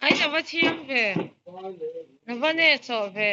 Ai na va thiam ve, na va neh chawh ve.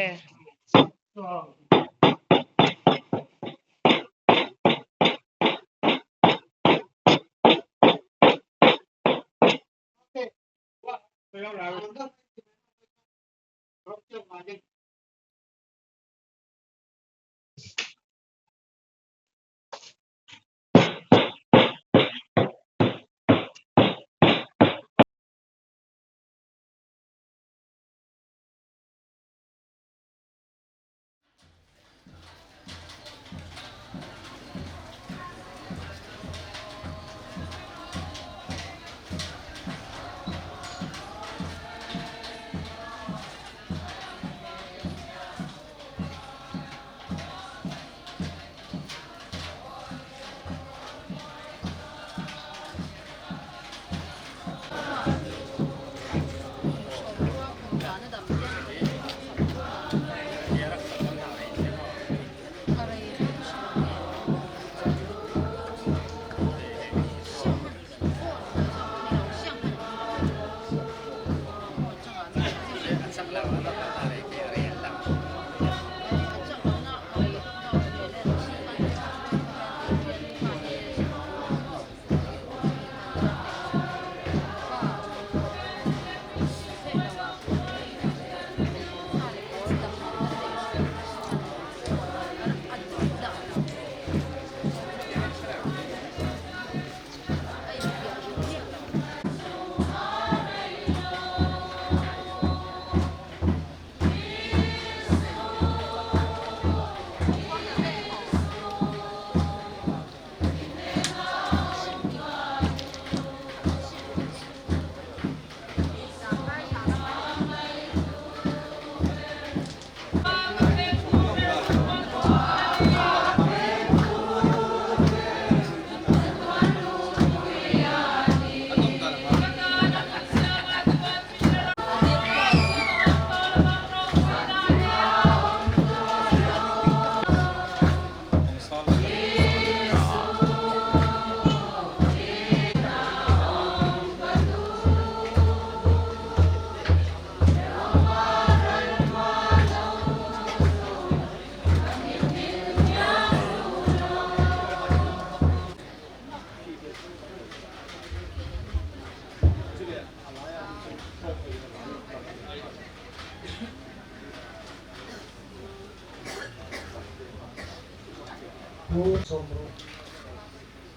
Pu Sawmruk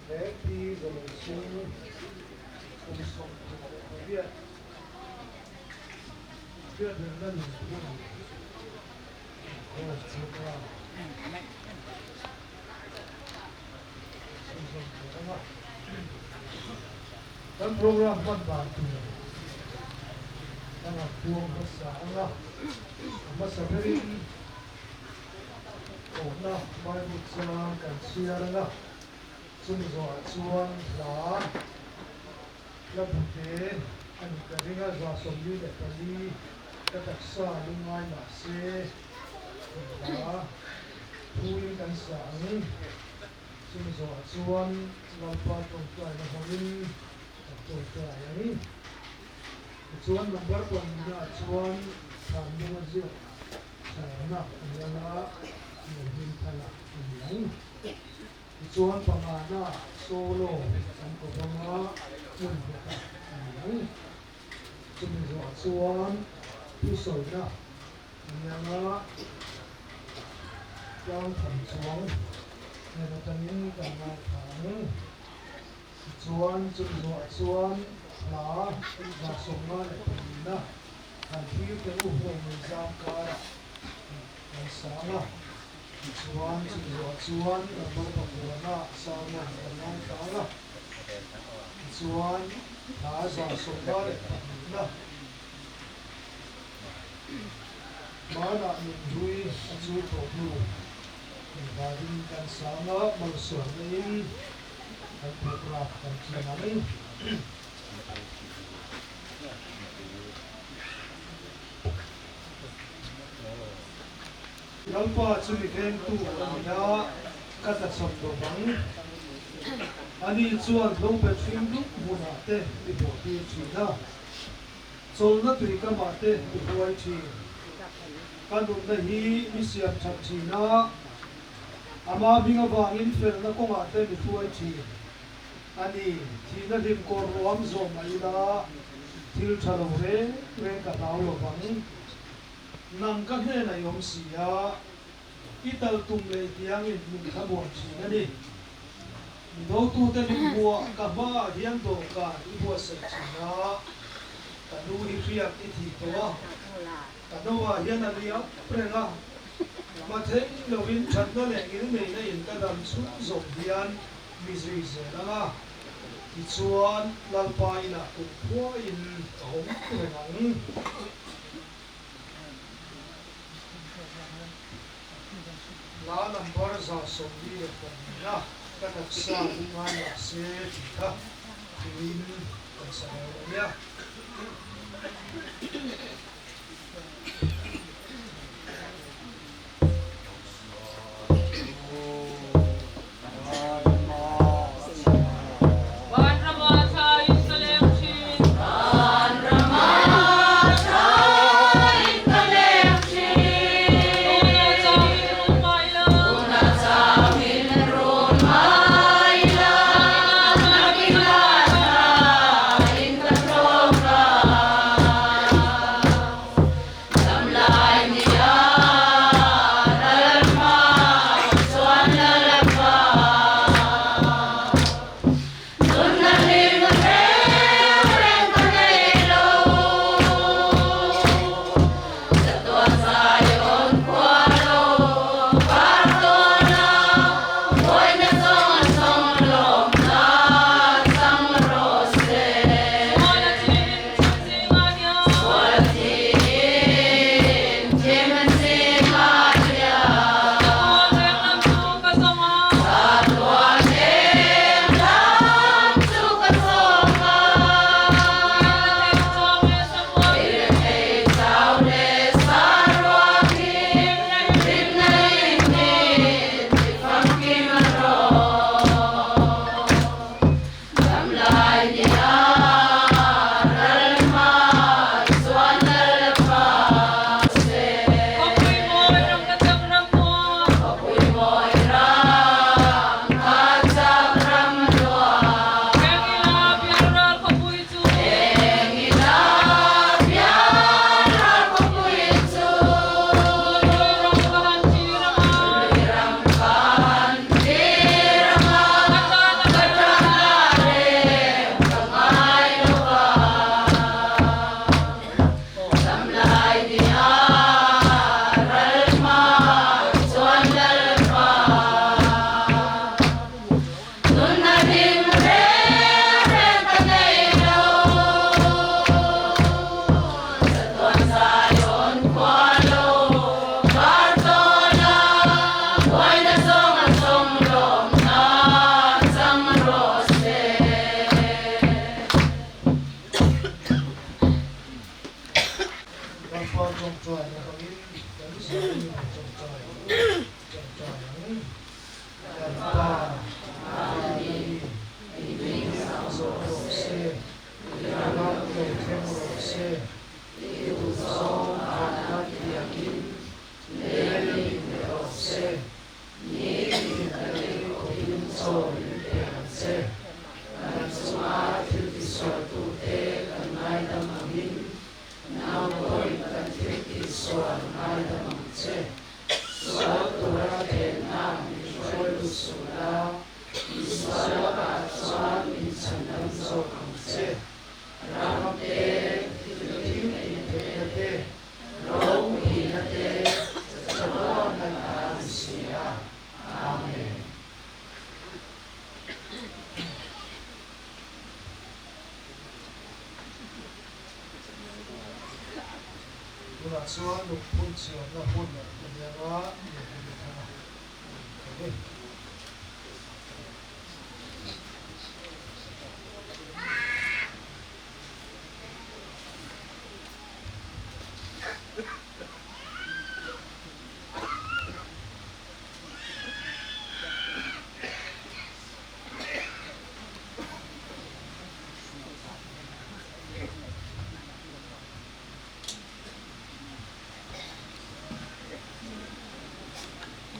leh Pi Zalungsung kum 38 hriatrengna nunphung inkhawm program chhunzawm tur anga kan program hman dan tur ka han puang hmasa anga a hmasa berin Kohna Bible chang kan chhiar anga chumi zawhah chuan hla hla bute a nih ka ring a, 74 ka taksa lungngai mah se tih hla thuin kan sa ang. Chumi zawhah chuan Lalpa tawngtaina hmangin kan tawngtai ang. Tichuan number pahnihnaah chuan Thlanlung a ziak. Chhawrna a ni anga, Nuhlim thala a ni ang. Tichuan pangana solo kan ko bang a, hmun hmata a ni ang. Chumi zawhah chuan thusawina Anianga tlang tham chuang hnen atangin kan ngaithla ang. Tichuan chumi zawhah chuan hla 154na han thlir teh u hei Nunzam karah kan sang a. Tichuan chumi zawhah chuan number pakuana sermon kan ngaithla ang a. Tichuan hla 152na Hmanah nunhlui a chul tawh hnu invarin kan sang a, malsawmna in kan program kan tling ang. Lalpa chu mi vengtu a ni a, ka tlachham lo vang. Ani chuan hlobet hring dup hmunah te mi bawhtir thin a. Chawlhna tui ka mah te i huai thin. Ka nunna hi mi siam that thin a, ama hming avangin felna kawngah te mi hruai thin. A ni, thihna hlim kawr ruam zawh mah ila, thil tha lo reng reng ka hlau lo vang. Nang ka hnenah i awm si a, i tal tum leh tiangin min thlamuan thin a ni. Midotute min hmuah ka hmaah hian dawhkan i buatsaih thin a, ka nu hi hriak i thih tawh a, ka noah hian a liam reng a, hma thei lovin thatna leh ngilneihna in ka dam chhung zawm hian mi zui zel ang a, tichuan Lalpa inah kumkhuain ka awm reng ang. Hla number 142 a ka taksa hi ngai mah se tih kha tuin kan sa dawn a nia. Chhandam zawk ang che. Ram te, thil tih theihna te, ropuina te chatuan an ta a ni si a. Amen. Tunah chuan lungphun chianna hun a ni anga lehkhabu thang a ni.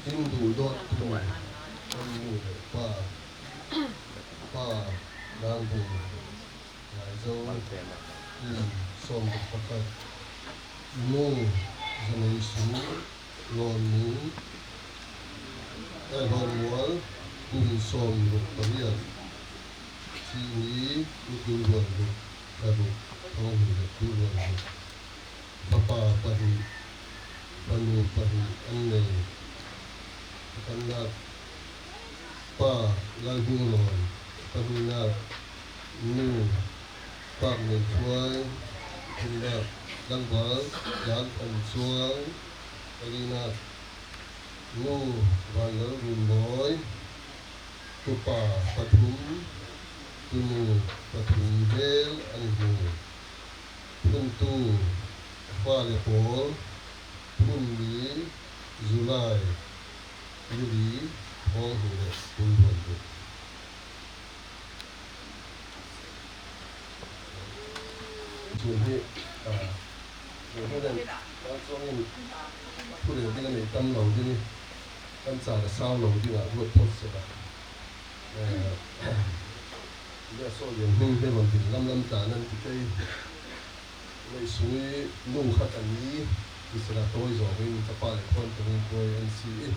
Tin duh dawttu kan nu leh pa, pa Langbung Laizo kum 11, nu Zaneisu Lawnmung Hlawnmual kum 68, Chini Nukul Rual Ruk Thla Ruk Thawng Hnih leh Kul Rual Ruk, fapa pahnih, fanu pahnih an nei. Pakhatnak pa Lalhminglawn, pahnihnak nu Park Nei Thuai, pathumnak tlangval Tlan Than Chuang, palinak nu Vanlal Runmawi, tupa pathum, tunu pathum hmel an hmu. Phuntu fale pawl phunmi July nili thawng hnih leh 20 ruk. Chun hi he hian tlangchuang in thurel ding a nei tam lo ding i kan caan a sau lo ding ah ruat phawt seh la. Nia saw lian hming hi rawn din lam lam tlan an ti kei. Ngaihsui nu kha ka ni ti sela tawi zawngin ka pa leh khawn tawngin kuai an si i.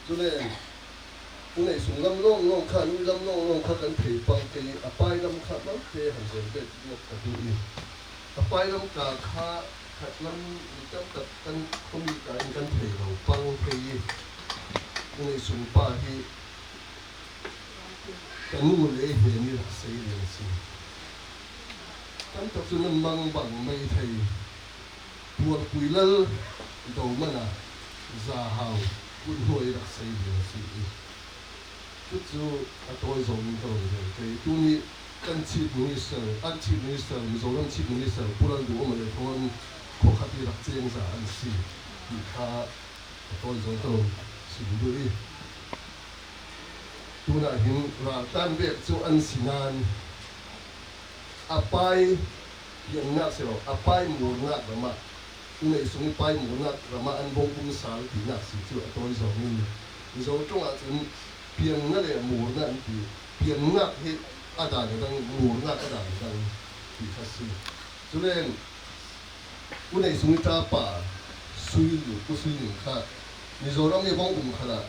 Chulen u ngaihsung lam lawng lawng kha nui lam lawng lawng kha kan thei pang kei a pai lam kha maute han zel bet lawk ka duh i. A pai lam ka kha khat lam mi tam tak kan khawmi ka in kan thei lo pang phei i. U ngaihsung pa hi Ka nu leh hnen i rak sei lian si. Tam tak chu nan mang bang mai thei. Pualpui lal do man a za hau kut hnuai i rak sei lian si i. Chu chu a tawi zawngin ka rawn rel kei. Tuni kan Chief Minister, an Chief Minister, Mizoram Chief Minister Pu Lalduhawma leh khawn khawkhat i rak cheng za an si tih kha a tawi zawng ka rawn chim duh i. Tunah hin raltlan vek chu an si nain a pai piannak si lo, a pai murnak ram ah u neihsung i pai murnak ram ah an bawng um sal tinak si cu a tawi zawng in Mizo tawng ahcun piannak le murnak an ti. Piannak hi a dan a dang, murnak a dan a dang ti kha a si. Culeng u neihsung i ṭapa Sui Pu Sui Ling kha Mizoram i vong um khan ah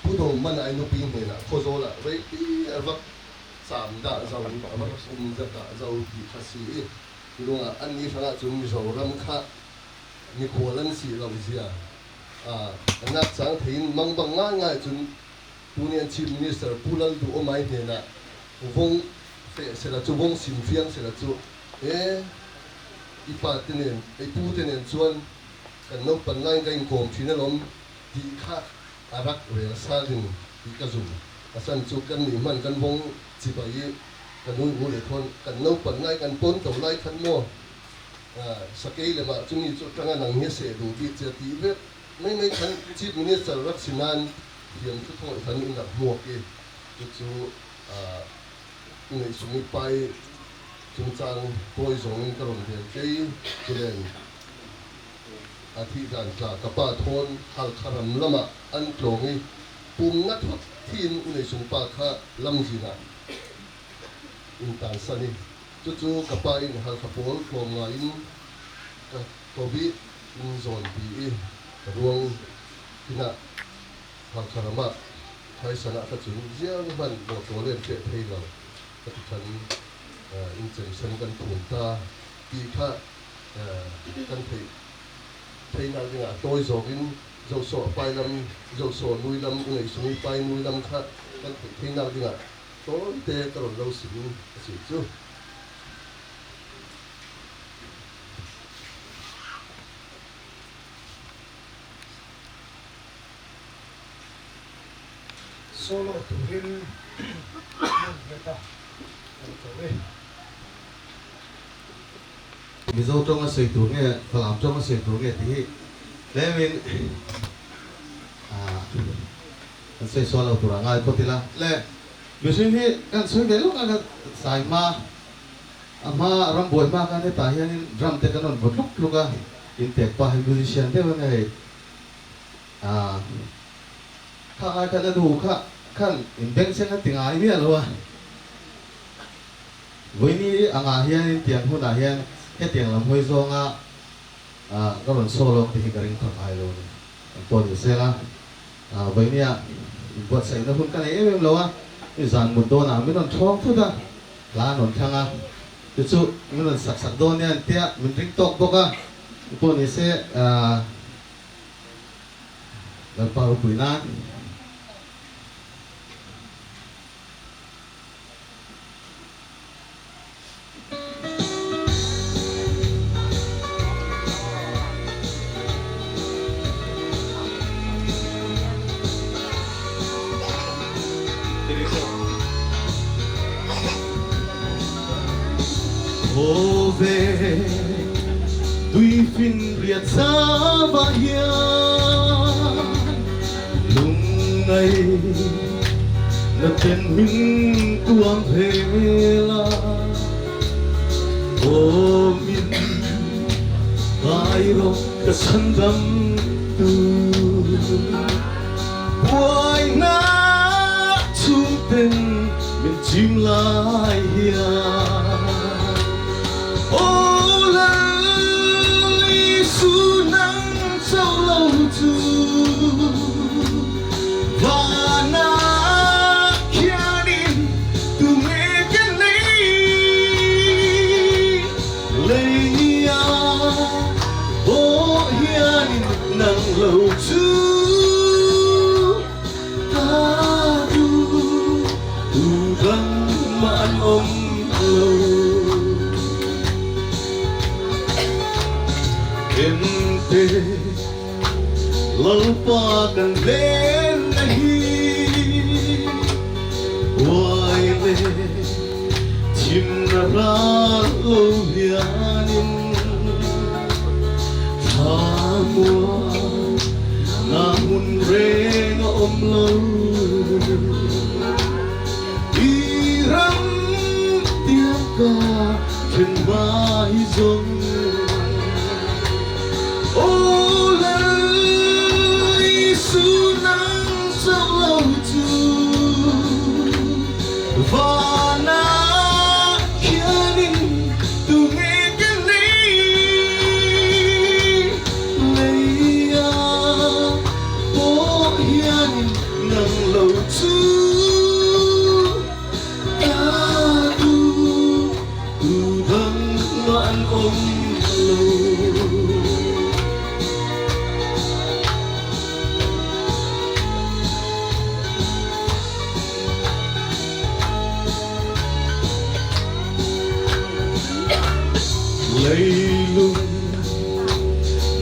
Pu Do Man ai nupi hnenah Khawzawl ah reipi a rak caam dah zo a rak um dah zo ti kha si i ruangah annih hrangah cun Mizoram kha mikhual an si lo zia a nak cang thei in mangbang ngaingai cun tuni an Chief Minister Pu Lal Duh Om ai hnenah vong feh sela cu vong sim fiang sela cu e i pa te nen i pu te nen chuan kan naupan lai in ka in kawm thin alawm ti kha a rak rel sal ding ti ka zumh. A chan cu kan nih hmanh kan vong cibai i ka nu u le thawn kan naupan lai kan pawn ko lai khan maw sakei le mah cu mi cu tanga nang hi seh duh bik cia ti vek mei mei khan Chief Minister rak si nain thiam thu thawh khan in rak hmuak i cucu ngeihsung i pai cungcang kawi zong in ka ron rel kei culen A thih dan tla ka pa thawn Halkha ram lam ah an tlawng i pum nga thut thi in uneisung pa kha lamzin ah in tansan i cucu ka pa in Halkha pawl tlawm ngai in ka kawih in zawnpi i ka ruang pinah Halkha ram ah Thaisan ah ka cun ziang hmanh mawtaw le an feh thei lo. ka ti khan inchei sen kan phum ta tih kha kan theih theihnak dingah a tawi zawkin Zosaw pai lam, Zosaw nui lam, u nei sung i pai nui lam kha kan theih theihnak dingah tawi te ka rawn lo sim a si chu. Solo turin hmun nghet a kan ko e. Mizo tawnga sawi tur nge Falam tawnga sawi tur nge tih hi tlemin kan sawi sual lo tur a ngai phawt ila. Le mihring hi kan sawi ve lawk a ka sai hma a hma rambuai hma khan hetah hianin drum te kan rawn vaw tluk tluk a intek pah hi musician deuh a nia hei. A kha ngai khan a nu kha khan in bengchheng a ti ngai miah lo a, Vawiini angah hianin tiang hunah hian hetiang lam hawi zawnga ka rawn saw lawk te hi ka ring phak ngai lo a ni. Eng pawh ni sela, Vawiinia inbuatsaihna hun ka nei em em lo a, mi zan mut dawnah min rawn thawng thut a, hla an rawn thlang a, chu chu min rawn sak sak dawn nia an tia, min ring tawk bawk a, eng pawh ni se. Lalpa ropui nan. Haw ve tuifinriat zauah hian lungngai na ten min tuam vel a, aw min ngai rawh ka chhandam tu. Buaina chhungten min chim lai hian Aw Lal Isu nang chauh lo chu Vana khianin tu nge ka nei Leia pawh hianin nang lo chu ka duh tu dang mah an awm lo. Emte Lalpa kan lenna hi uai le Thimna ral lo hianin thla muan na hmun reng a awm lo. I ram tiang ka then hma hi zawng. Aw Lal Isu nang chauh lo chu Vana khianin tu nge ka nei Leia pawh hianin nang lo chu ka duh tu dang an awm lo. Leilung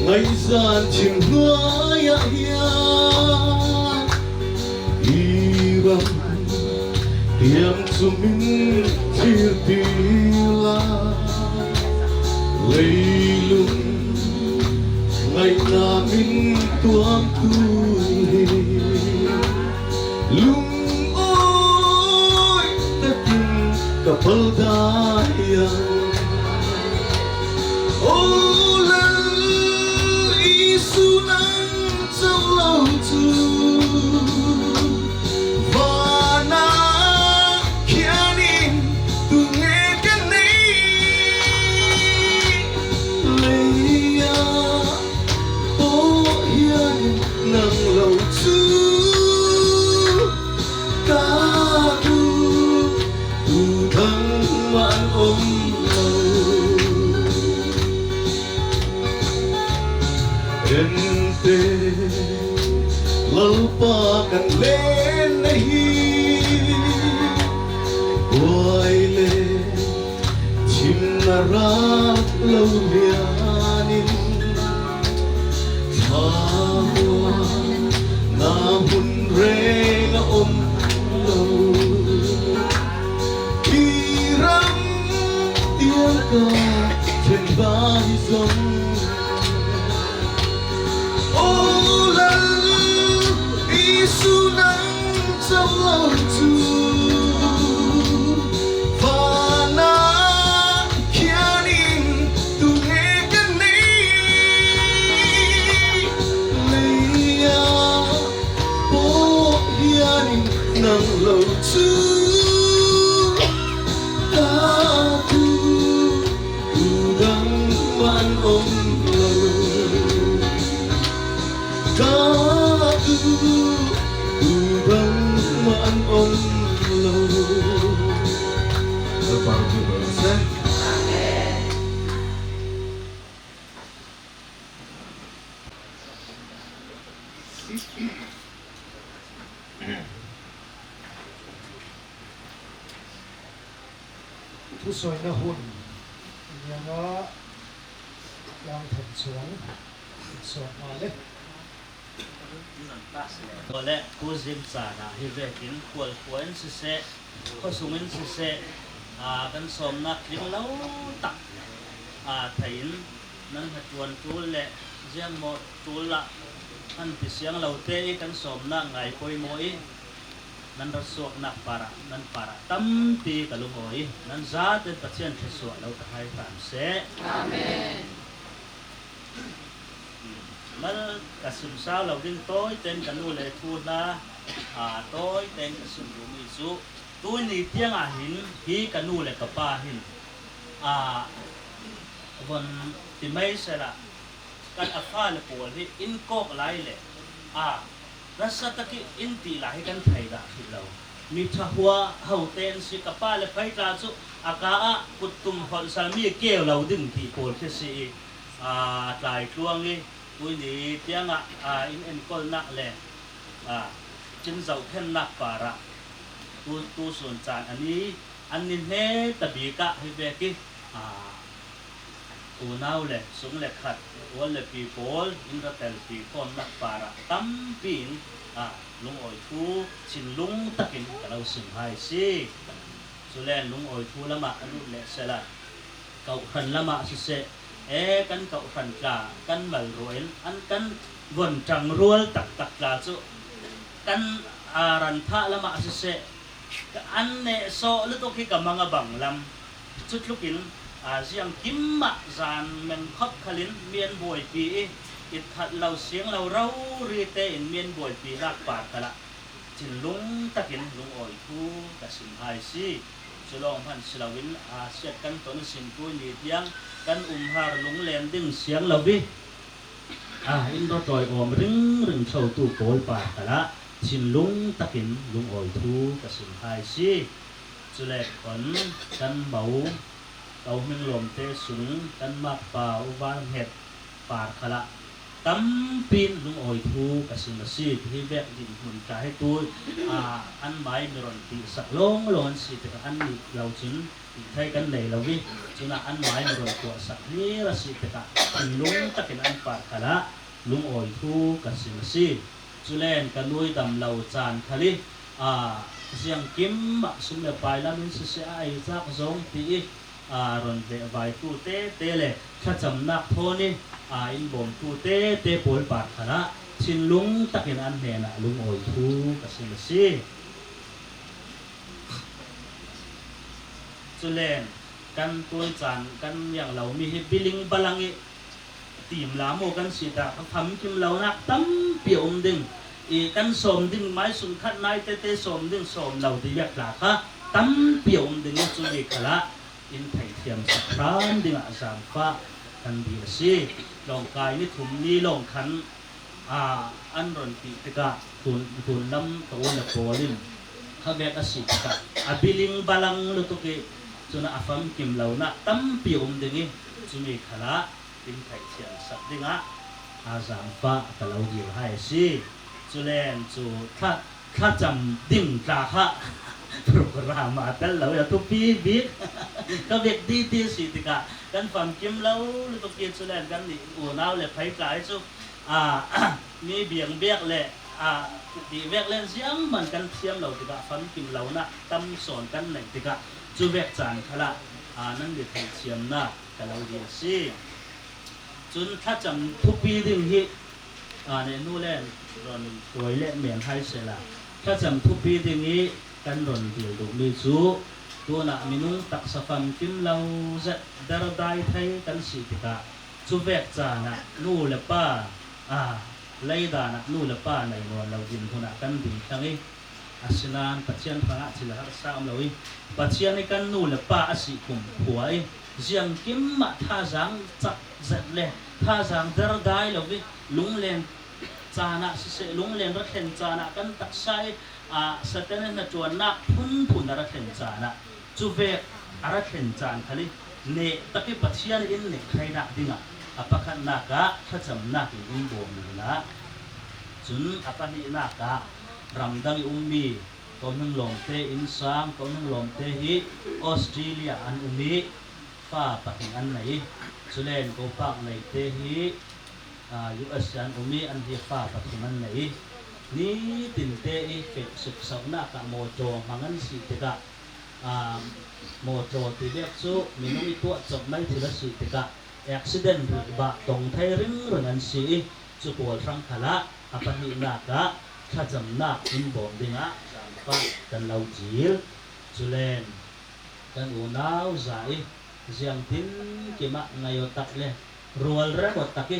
ngaihzan thim hnuaiah hian i ram tiang chu min thlir tir a. Leilung ngaihna min tuam tu hi Lungawi takin ka pal dai ang. Aw Lal Isu nang chauh lo chu Vana khianin tu nge ka nei Leia pawh hianin nang lo chu. awm lo. Ente Lalpa kan lenna hi buai leh thimna rat lo lianin thla muan na hun reng a awm lo. I ram tiang ka then vai zawng Aw Lal Isu nang chauh lo chu Vana khianin tunge ka neih Leia pawh hianin nang lo chu Ka thu tu dang man awm lo. Ka thu tu dang man awm lo. Lalpa ropui ber rawh se. Thusawina hun inianga tlang than chuang insawm nghal e. Awle, Pu Zimchana hi vekin Kualkhuain siseh, Khawsungin siseh kan sawmna tling lo tak theiin nan hna tuan tul leh ziangmawh tul lah an ti siang lo te i kan sawmna ngai pawimawh i nan ra suaknak parah nan parah tampi ka lungawi i nan zaten Pathian thluachuah lo ka hai hram seh. Amen. Mal ka sim sau lo ding tawi ten ka nu le thu hla tawi ten ka sim duhmi cu tuni tiang ah hin hi ka nu le ka pa hin von ti mei sehla kan a fale pawl hi in kawk lai le a nasa taki in ti lai hi kan thei dah hrih lo. Mi tha hua ho te an si. Ka pa le phei tla cu a ka ah kuttum holh salmi keu lo ding ti pawl khi si i tlai tluang i tuini tiang ah in enkolnak le cin zohkhennak par ah tu sun caan ani an ni hme tabik ah hi vek i unau le sung le khat rual le pi pawl in ra telpi khawmnak par ah tampi in lungawi thu thinlung takin ka lo sim hai si. Culen lungawi thu lamah a lut le sela kohhran lamah siseh e kan kohhran tla kan mal ruain an kan von ṭang rual taktak tla cu kan ran thah lamah siseh an nehsawh lutuk hi ka mang a bang lam. Cu tluk in ziang kim ah zan meng khop khal in mi an buaipi i it-that lo siang lo rori tein mi an buaipi nak par kal ah thinlung takin lungawi thu ka sim hai si. Cu lawng hmanh si loin siat kan ton sin tu ni tiang kan umhar lunglen ding siang lo i inn rawṭawi awm ringring thlotu pawl par kal ah thinlung takin lungawi thu ka sim hai si. Cule khon kan bo ko hminglawmte sung kan makpa u Val Hnget par khal ah tampi lungawi thu ka sim a si. Hi vek dinhmun tla hi tu an mai miron ti sak lawnglawng an si tikah an nih lo cun ti thei kan nei lo i cunah an mai miron tuah sak hlir a si tikah thinlung takin an par khal ah lungawi thu ka sim a si. Culen ka nui dam lo caan khal i ziang kim ah sum le pai lam in siseh a ei cak zong ti i ron vehvaitu tete le thlacamnak thawn i in bawmtu tete pawl par khan ah thinlung takin an hnen ah lungawi thu ka sim a si. Culen kan tuan caan kan iang lomi hi biling balang i tim la maw kan si dah ka tham kim lonak tampi a um ding i kan sawm ding mai sung khat nai tete sawm ding sawm lo ti biak tla kha tampi a um ding i cu ni khal ah in theithiam sak hram ding ah zaangfah kan di a si. Lawngkai ni thum ni lawng khan an ron ti tikah tun lam ka u le pawl in kha vek a si tikah a biling balang lutuk i Chuna a famkim lonak tampi um ding i chumi khala in theihthiam sak dingah a zaangfah ka lo dil hai si. Culen cu thla thlacam ding tla kha program ah tel lo ya thupi bik ka bek di ti si tikah kan famkim lo lutuk ti culen kan nih unau le phei tlai cu a mi biang biak le a ti vek len ziang man kan thiam lo tikah famkim lo na tam sawn kan neih tikah cu vek caan khala nan mi theithiamnak ka lo dil si. Cun thlacam thupi ding hi ne nu le ron tuai le men hai sela. Thlacam thupi ding i kan ron dil duhmi cu tunah minung taksa famkim lo zet dardai thei kan si tikah cu vek caan ah nu le pa a leidan ah nu le pa nei nawn lo din hmun ah kan ding thlang i asinain Pathian hrangah thil har sam lo i Pathian i kan nu le pa a si kum khua i ziang kim mah thazaang cak zet le thazaang dardai lo i lunglen caan ah siseh lunglen ra thlen caan ah kan taksa i a satan na ṭuannak phunphun a ra thlen caan ah cu vek a ra thlen caan khali ne taki Pathian in ne thainak dingah a pakhatnak ah thlacamnak in in bawm na cun a pahnihnak ah ramdang i ummi ko hnung lawmte inn sang ko hnung lawmte hi Australia an um i fa pahnih an nei culen ko pak nei te hi US an um i an hi fa pathum an nei ni tin te i fe suk saknak ah motor hmang an si tikah motor ti vek cu minung i tuah chop mai thil a si tikah accident ri ba tong thei ring ring an si i chu pawl hrang khala a pahnihnak ah thlacamnak in bawm dingah zaangfah kan lo jil chulen kan unau za i ziang tin kima ngayo tak le rual remo taki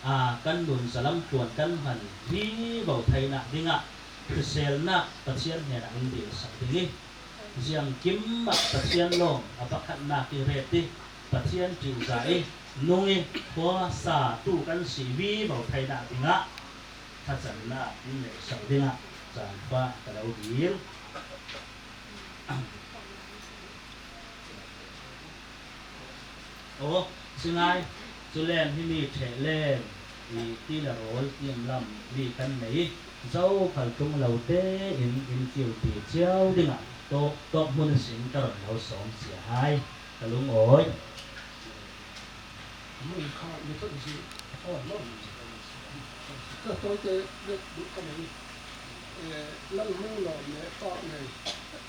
a kan nun zalam tuan kan man hi bo thaina dingah hriselnak Pathian hnen ah in dil sak ding i ziang kim ma Pathian long a pakhat nak i reti Pathian ṭih za i nung i khua sa tu kan si vi bo thaina dingah thlacamnak in le sak dingah zaangfah ka lo dil. O singai chulen hi mi the len i ti la rol tiam lam mi kan nei zo khal tung lo te in in kiu ti chiao dingah tok tok mun sin ka ron lo som sia hai ka lung oi mun kha mi to ji o no ka to te le du ka nei lal mu lo me pa nei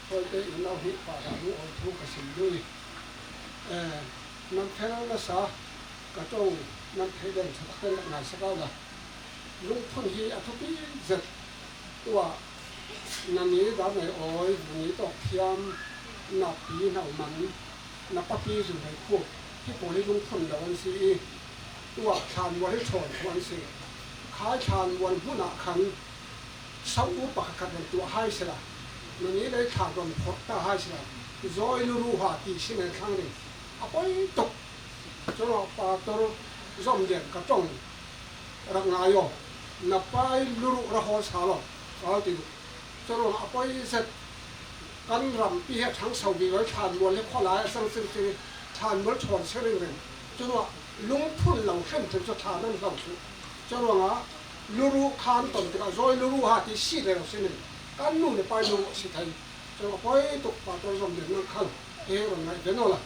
to te in nau hi pa ra lu oi thu ka sim lui nam phel na sa ka tong nam thei den tha tak na sa ka la lung phun hi a thu pi zet tua na ni da nei oi ni to thiam na pi na man na pa pi zu nei khu hi po hi lung phun lo an siตัวชานวันให้ชนวันสิขายชานวันหุ่นขันเสาอุปกขัดตัวให้เสละนั่นนี้ได้ขาดวันพดตาให้เสละจอยรู้หาตีสิ่งในครั้งนี้เอาไปตกจนปาตัวจอมเดียนกระจงรักนายนับไปรู้ระหอสาลเอาติดจนเอาไปเสร็จกันรำปีทั้งสาวีไว้ชานวันเล็กข้อหลายสังสิ่งที่ชานวันชนเชื่อเรื่องจนว่าลุงพุ่นเหล่าเข้มถึงจะทานั่นเหล่าสุจนว่ารู้คานตนติกาจอยรู้หาที่สี่เลยสิหนึ่งกันนู่นไปรู้สิไทยจนว่าไปตกปลาตัวจอมเดียนนั่งขันเออไงเดี๋ยวนั่นละ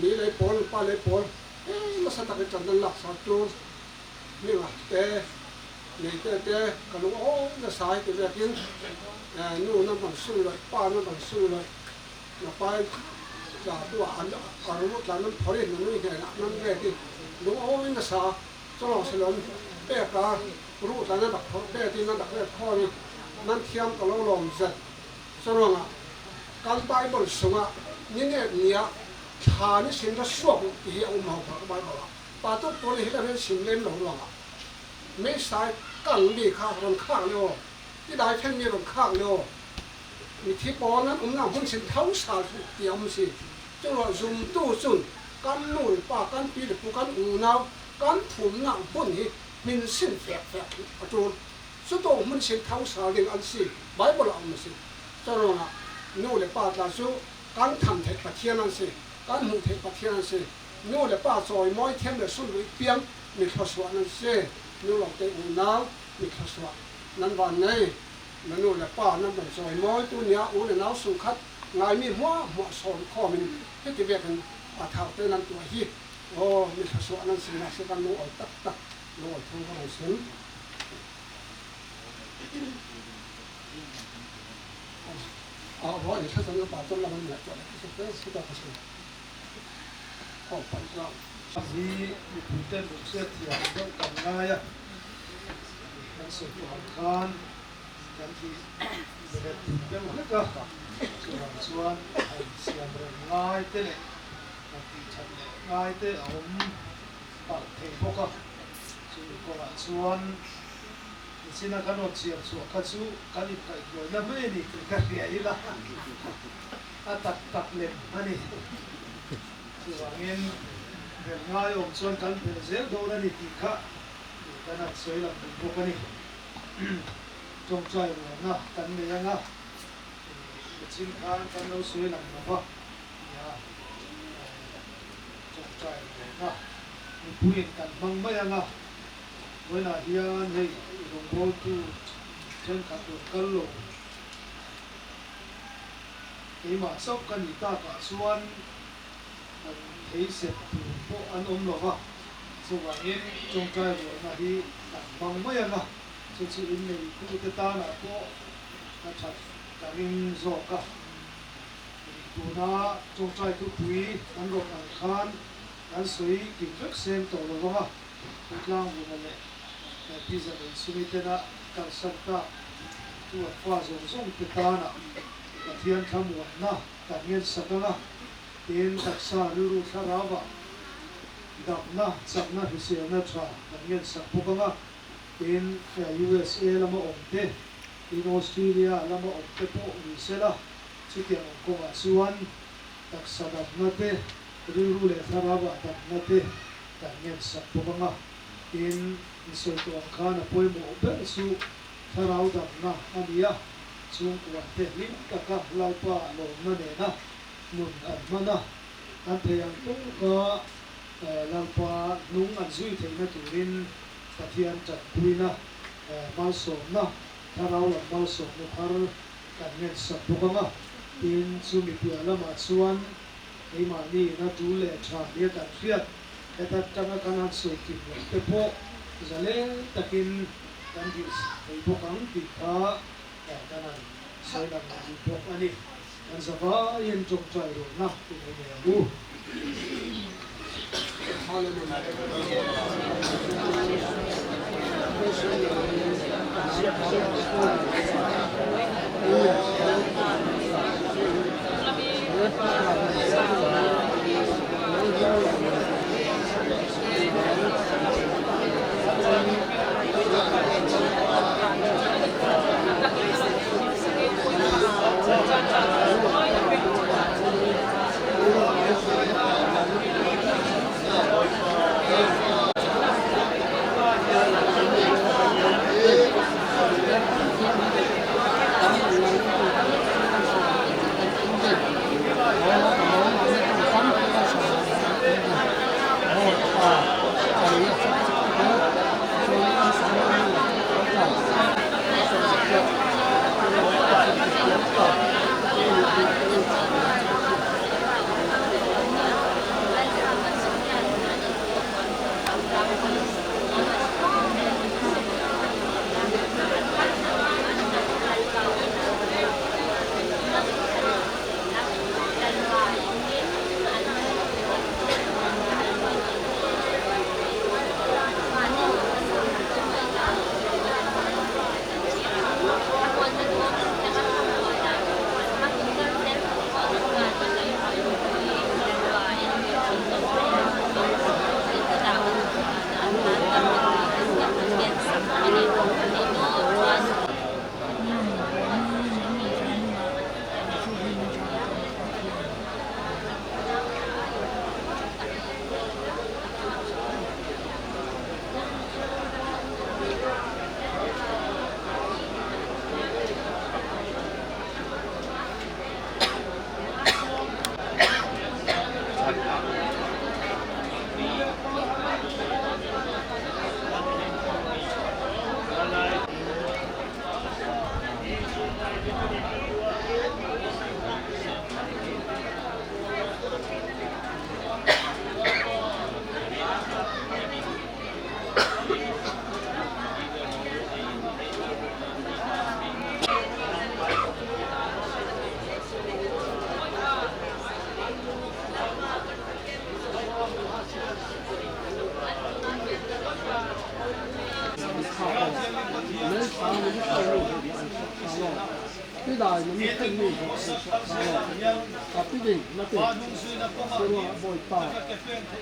มีเลยปนปลาเลยปนเอ๊ะมาสัตว์ไปจันทร์หลักสัตว์ตัวนี่ว่าเตนี่เตเตกระลุกโอ้จะสายตัวเล็กยิ่งนู่นนั่นมันสู้เลยป้านั่นมันสู้เลยเราไปจากตัวอันอารมณ์หลังนั้นพอดีนั่นนี่ไงนั่นเองที่ลุงโอ้ยน่าสาจงเสลมเปียการู้หลังนั้นดักเปียที่นั่นดักเปียข้อนี้นั่นเทียมกับลมเสร็จสรองอ่ะการไปบนสูงอ่ะนี่เนี่ยเนี่ยชานี่สิ่งที่สวมที่เอามาผักใบบอกปาตุ๊กตัวนี้ที่เป็นสิ่งเล่นหลงหลงอ่ะไม่ใช่กังดีข้าวรำข้างเลี้ยวที่ได้แค่มีรำข้างเลี้ยวมีที่ปอนั้นอุ้มน้ำหุ่นสิ่งเท้าสาวเตียมสิจังหวะซุ่มตู้ซุ่นกันนู่นป้ากันปีหรือปูกันอูนาวกันถุงน้ำปุ่นนี่มินสิ้นแฝกแฝกอาจารย์สุดโต่งมันสิ้นเท้าสาวเลี้ยงอันสิใบบุหรี่อันสิจังหวะนู่นเลยป้าตาสู้กันทำเถ Pathian an si, kan hmuh theih Pathian an si. Nu le pa chawimawi thiam leh sunluih piang mi thluasuah nan si. Nu lo te unau mi thluasuah nan van nei. Na nu le pa nan rawn chawimawi tu nia u le nau sungkhat ngaimi hmuah hmuah sawm khawmin heti vekin a thar te nan tuah hi aw mi thluasuah nan si na si kan lungawi taktak lungawi thu ka rawn sim. Hi mipuiten ruhsiat thiam deuh kan ngai a, kan sawi tawh ang khan kan ti let deuh hlek a, chuvang chuan han siam reng ngai te leh han tih that leh ngai te a awm palh thei bawk a, chumi kawngah chuan Nichina kan rawn chhiar chhuah kha chu kan inkaihhruaina mai a ni tih ka hria ila, a tak tak lem a ni. Chuvangin bel ngaiawm chuan kan bel zel dawn a ni tih kha kan han sawi lang duh bawk a ni. Tawngtai rualna kan nei anga nichin khan kan lo sawi lang lo va, nia tawngtai rualna mipuiin kan hmang mai anga. Vawiinah hian hei rawngbawltu thenkhat rawn kal lo. Keimah chauh ka nih takah chuan kan thei sep tur pawh an awm lo va, chuvangin tawngtai rualna hi kan hmang mai ang a, chu chu inneitute tanah pawh a that ka ring zawk a. Tuna tawngtai thupui an rawn ang khan kan sawi kim vek seng tawh lo vang a. Tlangvuna leh Pizza nei chumi tena kalsan tak chu an fa zawng zawng te tana Pathian thlamuanna kan ngensak anga, tin taksa rilru thlarauah damna, chakna, hriselna tha kan ngensak bawk anga, tin USA lama awm te, tin Australia lama awm te pawh ni sela, chutiang ang kawngah chuan taksa damna te, rilru leh thlarauah damna te kan ngensak bawk ang a, tin in sawi tawh ang khan a pawimawh ber chu thlarau damna a ni a, chhungkua te hlim taka Lalpa lawmna nena nun an hman a, an thei ang tawka Lalpa hnung an zui theihna turin Pathian tanpuina malsawmna, thlarau lam malsawmna thar kan ngensak bawk ang a, tin chumi piah lamah chuan keimahni ina tul leh tha nia kan hriat. Heta tanga kan han sawi kim loh te pawh zalen takin kan dil thei bawk ang tih kha kan han sawi lang duh bawk a ni. Kan zavaiin tawngtai rawhna i nei ngei ang u. mi Bawipa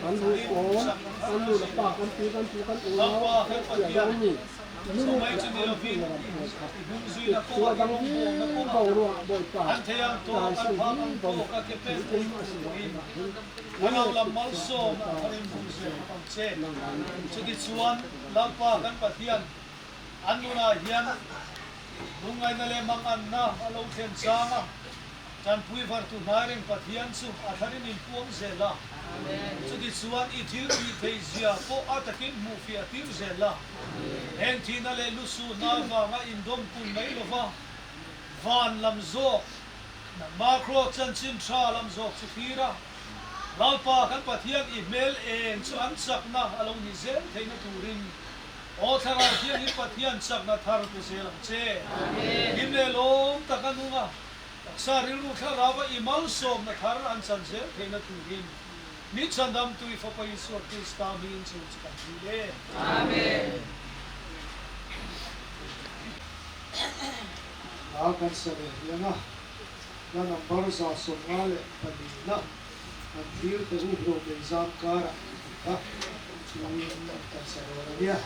kan duh pawl, kan nu le pa, kan pi, kan pu, kan unau, kan pian mi lung leh an hun le ram pawl kha chu a dang viau boruak Bawipa tlaisun hi bo thil um a si loh hunah hin nang leh kut chuah Bawipa sawmsel nang an An nunah hian lungngaihna leh manganna a lo thlen chang a, Tanpui vartu hnai reng Pathian chu a thlarin in puang zel a, chutichuan i thil tih theih zia pawh a takin hmuh fiah tir zel a. Heng thihna leh lusuhna avanga indawm kun mai lova van lam zawk, Macro chanchin tha lam zawk chu thlir a, Lalpa kan Pathian i hmel eng chu an chakna a lo nih zel theihna turin Aw Thlarau Thianghlim Pathian chakna thar pe zel ang che. Hlim leh lawm tak a nung a, taksa rilru Thlarau a i malsawmna thar an chan zel theihna turin mi chhandamtu i Fapa Isua Krista hmingin chu chu kan dil e. Amen. Hla kan sa ve hian a, hla number 152 an thlir te u ro meizam karah tih kha chuin kan sa dawn a nia.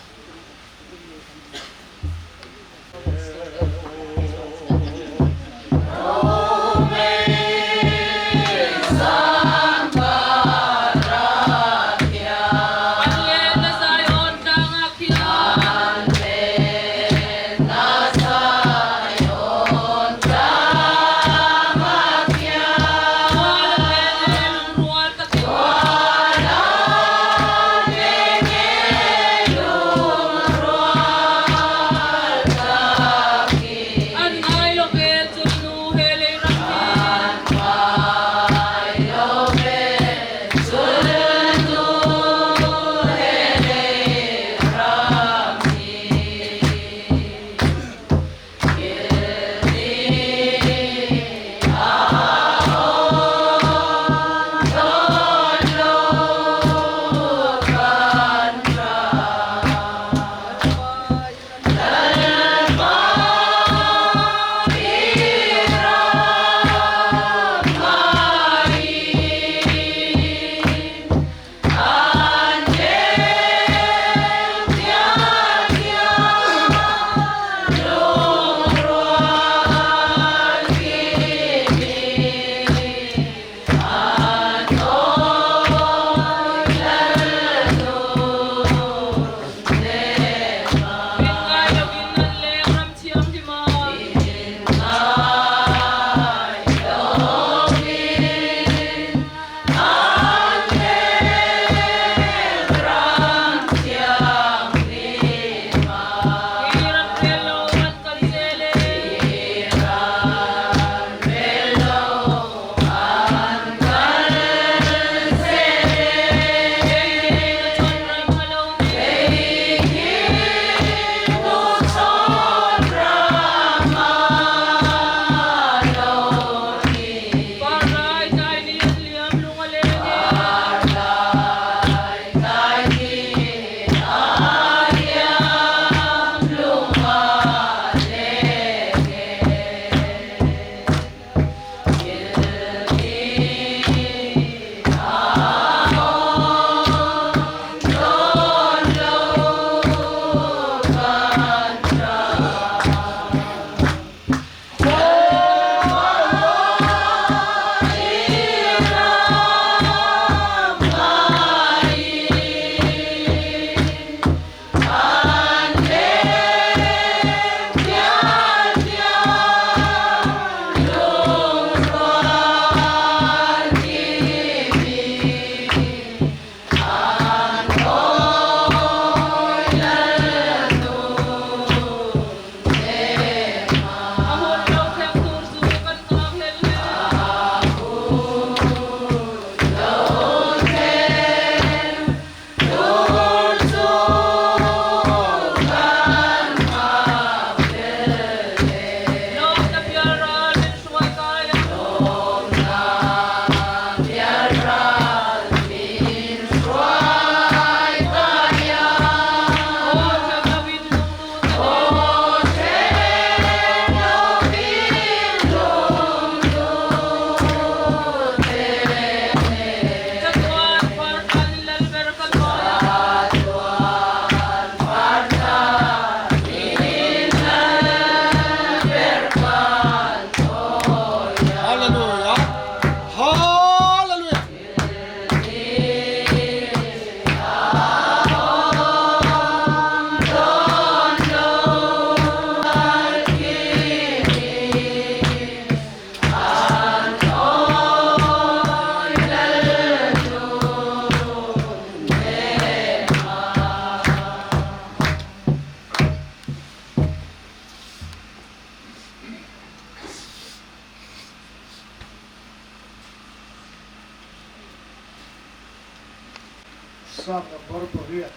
Psalm number pariat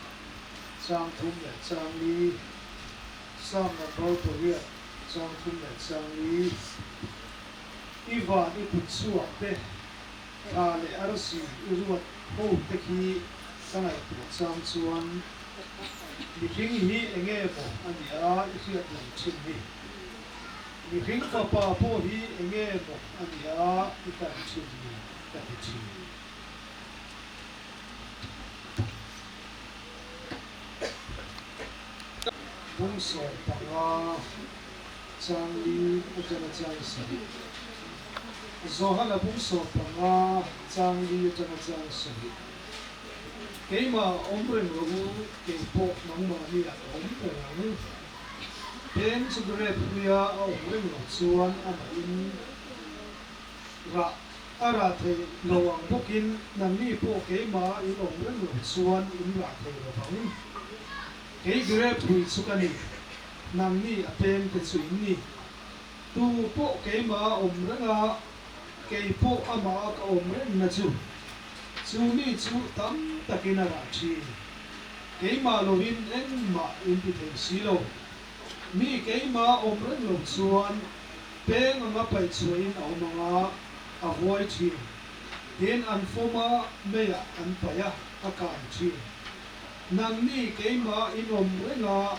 chang thum leh chang li Psalm number pariat chang thum leh chang li I van i kut chhuak te thla leh arsi i ruat ho te khi ka ngaihtuah chang chuan mihring hi enge maw a nia i hriat reng thin ni. Mihring fapa pawh hi enge maw a nia i tan thin ni ka ti thin. Bung 15 chang li atanga chang sarih. Johana bung 15 chang li atanga chang sarih. Keimah awm reng rawh u, kei pawh nangmahni ah ka awm reng ang. Peng chu grep hluia a awm reng loh chuan amahin rah A rah thei lo ang bawkin nangni pawh keimah in awm reng lo chuan in rah thei lo vang. Kei grep hui chu ka ni, nangni a peng te chu in ni. Tu pawh keimah a awm reng a, kei pawh amah a ka awm reng na chu, chu mi chu tam takin a rah thin. Keimah lovin engmah in ti thei si lo. Mi keimah awm reng lo chuan Peng anga paih chhuahin a awm ang a, a vuai thin. Tin, an fawm a, meiah an paih a, a kai thin. Nangni keimah in awm reng a,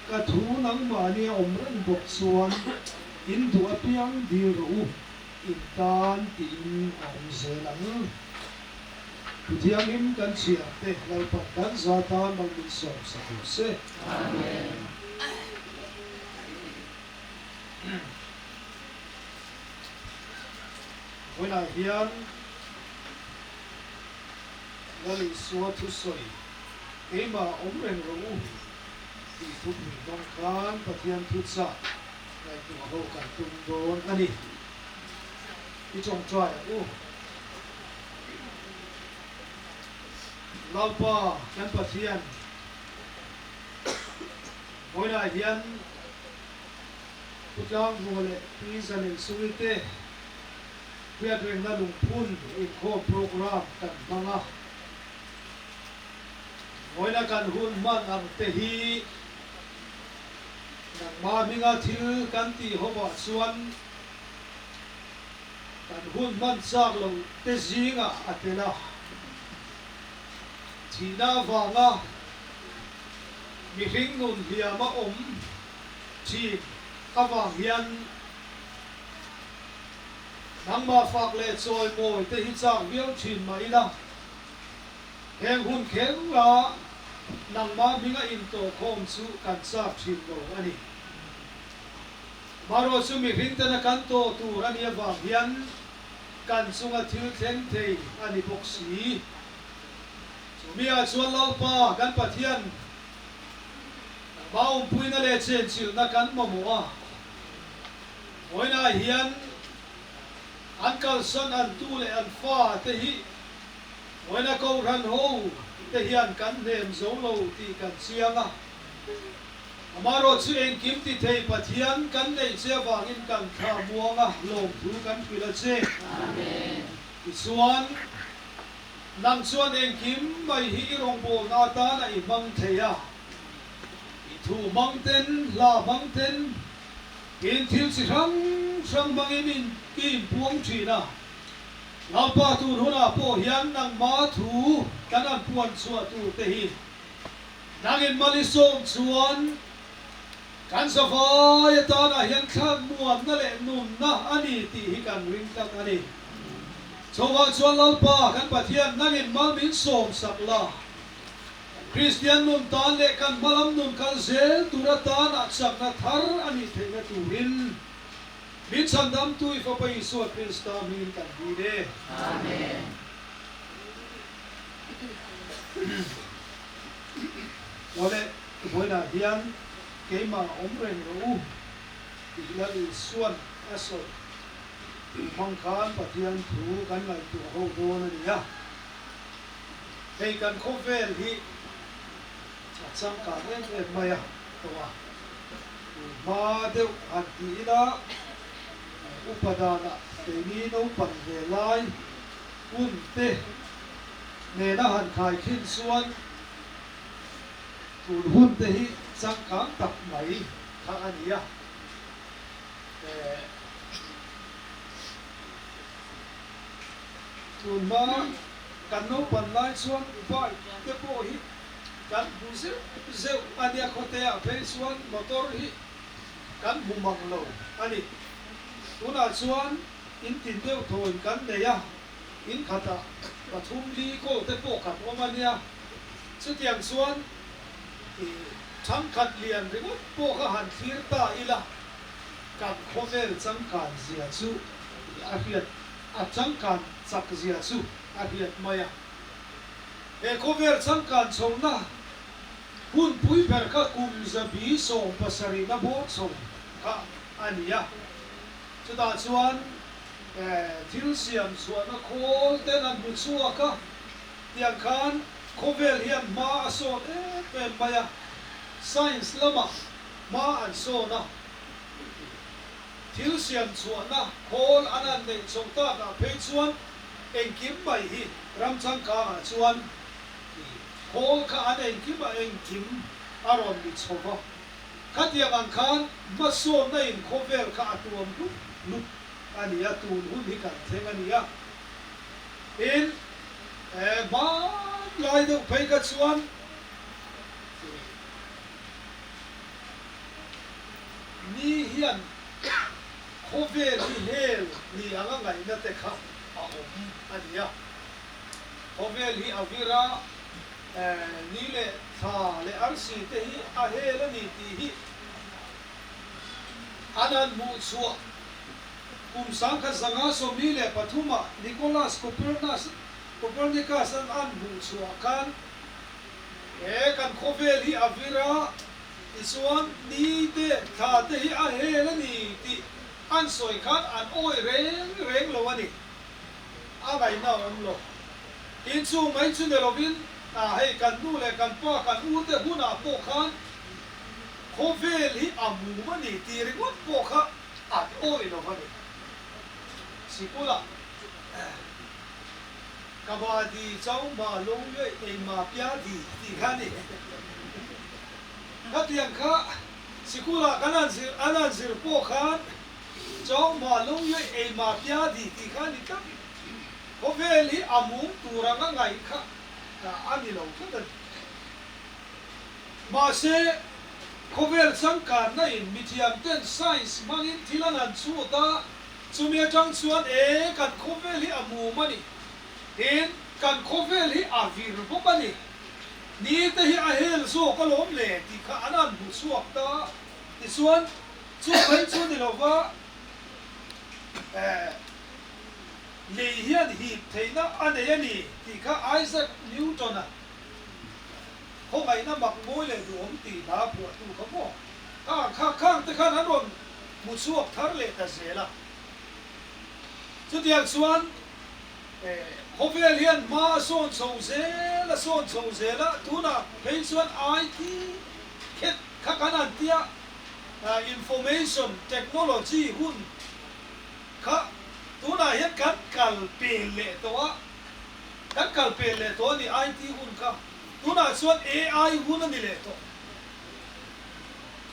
ka thu nangmahni a awm reng bawk chuan in duh apiang dil rawh u, in tan tiin a awm zel ang. Thu thianghlim kan chhiar te Lalpan kan za tan mal min sawm sak rawh se. Amen. Vawiinah hian Lal Isua thusawi keimah awm reng rawh u tih thupui hmang khan Pathian thuchah ngaihtuah ho kan tum dawn a ni. I tawngtai ang u. Lalpa kan Pathian vawiinah hian Pu Tlangvunga leh Pi Zaneihsui te hriatrengna lungphun inkhawm programme kan hmang a. Vawiina kan hun hman ang te hi nangmah hminga thil kan tih hovah chuan kan hun hman chak lo te zingah a tel a. Thihna avanga mihring nun hliam a awm thin avang hian nangmah fak leh chawimawi te hi chak viau thin mah ila, heng hun kher a nangmah hminga intawhkhawm chu kan chak thin lo a ni. Marawh chu mihring tena kan tawh tur a nih avang hian kan chunga thil thleng thei a ni bawk si. Chumi ah chuan Lalpa kan Pathian Nangmah awmpuina leh chenchilhna kan mamawh a, vawiinah hian an kalsan an tu leh an fa te hi vawiina Kohhran ho te hian kan hnem zo lo tih kan chiang a. Amaherawh chu engkim ti thei Pathian kan neih che avangin kan thla muang a, lawmthu kan hrilh a che. Tichuan. Nang chuan engkim mai hi i rawngbawlna atan a i hmang thei a, i thu hmang ten, hla hmang ten, in thil chi hrang hrang hmangin in i inpuang thin a. Lalpa tun hunah pawh hian nangma thu kan han puan chhuah tur te hi nangin mal i sawm chuan kan zavai atanah hian thlak muanna leh nunna a ni tih hi kan ring tlat a ni. Chhovah chuan Lalpa kan Pathian nangin mal min sawm sak la. Kan Kristian nun tan leh kan hmalam nun kal zel tur atana chakna thar a nih theihna turin min chhandamtu i Fapa Isua Krista hmingin kan dil e. Amen. Awle, vawiinah hian keimah awm reng rawh u tih Lal Isua'n a sawi. Tih hmang khan Pathian thu kan ngaihtuah ho dawn a ni a. Hei kan khawvel hi a changkang em em mai a tawh a. Hma deuh han ti ila upa danah keini naupang ve lai hun te Nena han khaikhin chuan tun hun te hi changkang tak mai kha a ni a. Tun hma kan naupan lai chuan bike te pawh hi kan hmu zeuh zeuh a nia, khawteah phei chuan motor hi kan hmu mang lo a ni. Tunah chuan in tin deuh thawiin kan nei a. In khatah pathum li kawl te pawh kan awm a nia. Chutiang chuan i thangkhat lian ringawt pawh kha han thlir ta ila, kan khawvel changkan zia chu a hriat, a changkan chak zia chu a hriat mai a. He khawvel changkan chhohna hun pui ber kha kum zabi 70 na bawr chho kha a ni a. Chutah chuan Thil siam chhuahna khawl ten an hmu chhuak a, tiang khan khawvel hian hma a sawn em em mai a, science lamah hma an sawn a, thil siam chhuahna khawl an han neih chho takah phei chuan engkim mai hi ram changkangah chuan khawl kha an engkim a engkim a rawn ni chho va, khatiang ang khan hmasawnna in khawvel kha a tuam hlup hlup. A ni a, tun hun hi kan thleng a ni a. Tin, hmanlai deuh phei kha chuan ni hian khawvel hi hel ni anga ngaihna te kha a awm a ni a. Khawvel hi a vir a, ni leh thla leh arsi te hi a hel a ni tih hi An han hmuh chhuah kum 1943 ah Nicholas Copernicus Copernicus an an hmuh chhuah khan he kan khawvel hi a vir a, tichuan ni te thla te hi a hel a ni tih an sawi khan an awih reng reng lo a ni. A ngaihna a awm lo. Tin chu mai chu ni lovin hei kan nu leh kan pa kan u te hunah pawh khan Khawvel hi a mum a ni tih ringawt pawh kha an awih lo a ni. Sikula Kabaddi chau ma lung luaih ei ma pia di tih kha a ni. Khatiang kha sikula kan han zir an han zir pawh khan chau ma lung luaih ei ma pia di tih kha a ni tlat. Khawvel hi a mum tur anga ngaih kha a ni lo tlat a ni. Mahse, khawvel changkanna in mithiam ten science hmangin thil an han chhut a, chumi atang chuan e kan khawvel hi a mum a ni, tin kan khawvel hi a vir bawk a ni, ni te hi a hel zawk alawm le tih kha an han hmu chhuak ta. Tichuan, chu mai chu ni lova lei hian hip theihna a nei a ni tih kha Isaac Newton-a Khawngaihna mak mawi leh duhawm tih hla phuahtu kha maw? Khang kha khang te khan an rawn hmu chhuak thar leh ta zel a. Chutiang chuan khawvel hian hma a sawn chho zel a sawn chho zel a, tunah phei chuan IT khet kha kan han tia information technology hun kha tunah hian kan kal pel leh tawh a. Kan kal pel leh tawh a ni IT hun kha. Tunah chuan AI hun a ni leh tawh.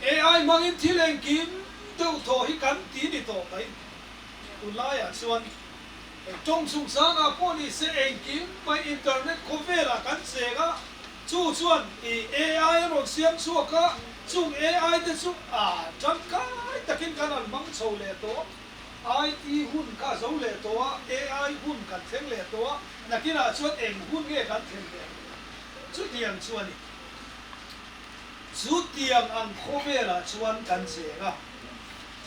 AI hmangin thil engkim deuh thaw hi kan ti ni tawh mai. Tunlaiah chuan tawng chungchangah pawh ni se engkim mai internet khawvelah kan cheng a, chu chuan AI a rawn siam chhuak a, chung AI te chu a tangkai takin kan han hmang chho leh tawh. IT hun kha a zo leh tawh a, AI hun kan thleng leh tawh a, nakinah chuan eng hun nge kan thlen leh ang? Chutiang chu a ni. Chutiang ang khawvelah chuan kan cheng a,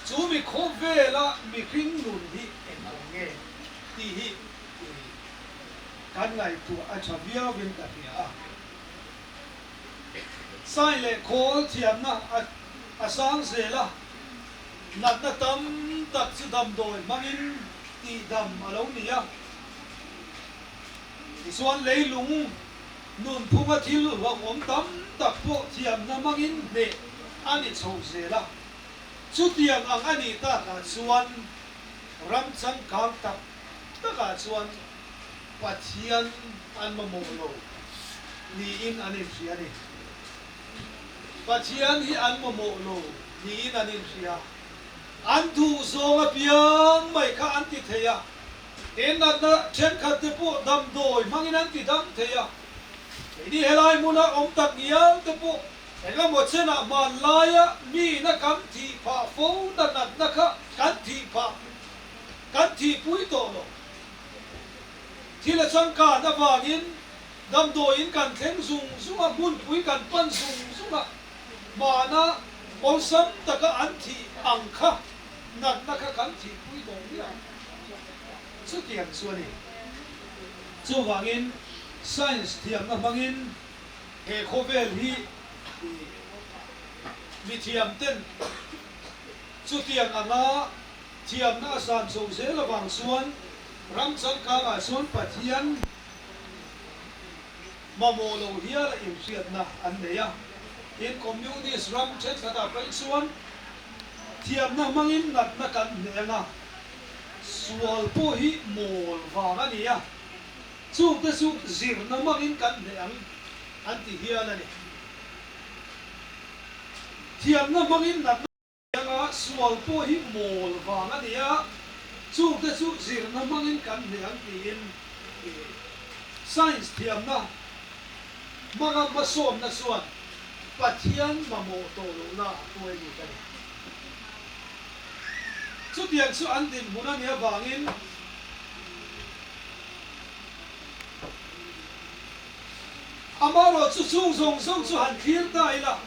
chu mi khawvela mihring nun hi eng ang nge tih hi kan ngaihtuah a tha viauin ka hria a. Sai leh khawl thiamna a sang zel a. Natna tam tak chu damdawi hmangin tihdam a lo ni a. Tichuan leilung nunphunga thil hlauhawm tam tak pawh thiamna hmangin hneh a ni chho zel a. Chutiang ang a nih takah chuan ram changkang tak takah chuan. Pathian an mamawh lo niin an inhria a ni. Pathian hi an mamawh lo niin an inhria. An duh zawng apiang mai kha an ti thei a, he natna thenkhat te pawh damdawi hmangin an ti dam thei a. Keini helai hmuna awm tak ngial te pawh engemaw chenah hmanlaia miin a kan thih phah fo na natna kha kan thih phah kan thihpui tawh lo. Thil a changkan avangin damdawiin kan thleng zung zung a, hmunpui kan pan zung zung a, hmana awlsam taka an thih ang kha natna kha kan thihpui tawh miah. Chutiang chu a ni. Chuvangin science thiamna hmangin he khawvel hi mithiam ten chutiang anga Thiamna a san chho zel avang chuan ram changkangah chuan Pathian mamawh lo hiala inhriatna an nei a. Tin, Communist ram thenkhatah paih chuan thiamna hmangin natna kan hneh anga sual pawh hi mawl vang a ni a, chungte chu zirna hmangin kan hneh ang an ti hial a ni. Thiamna hmangin natna. Anga sual pawh hi mawl vang a ni a, chungte chu zirna hmangin kan hneh ang tiin science thiamna hmanga hmasawnna chuan Pathian mamawh tawh lohna a hruai lut a ni. Chutiang chu an dinhmun a nih avangin amaherawhchu chung zawng zawng chu han thlir ta ila,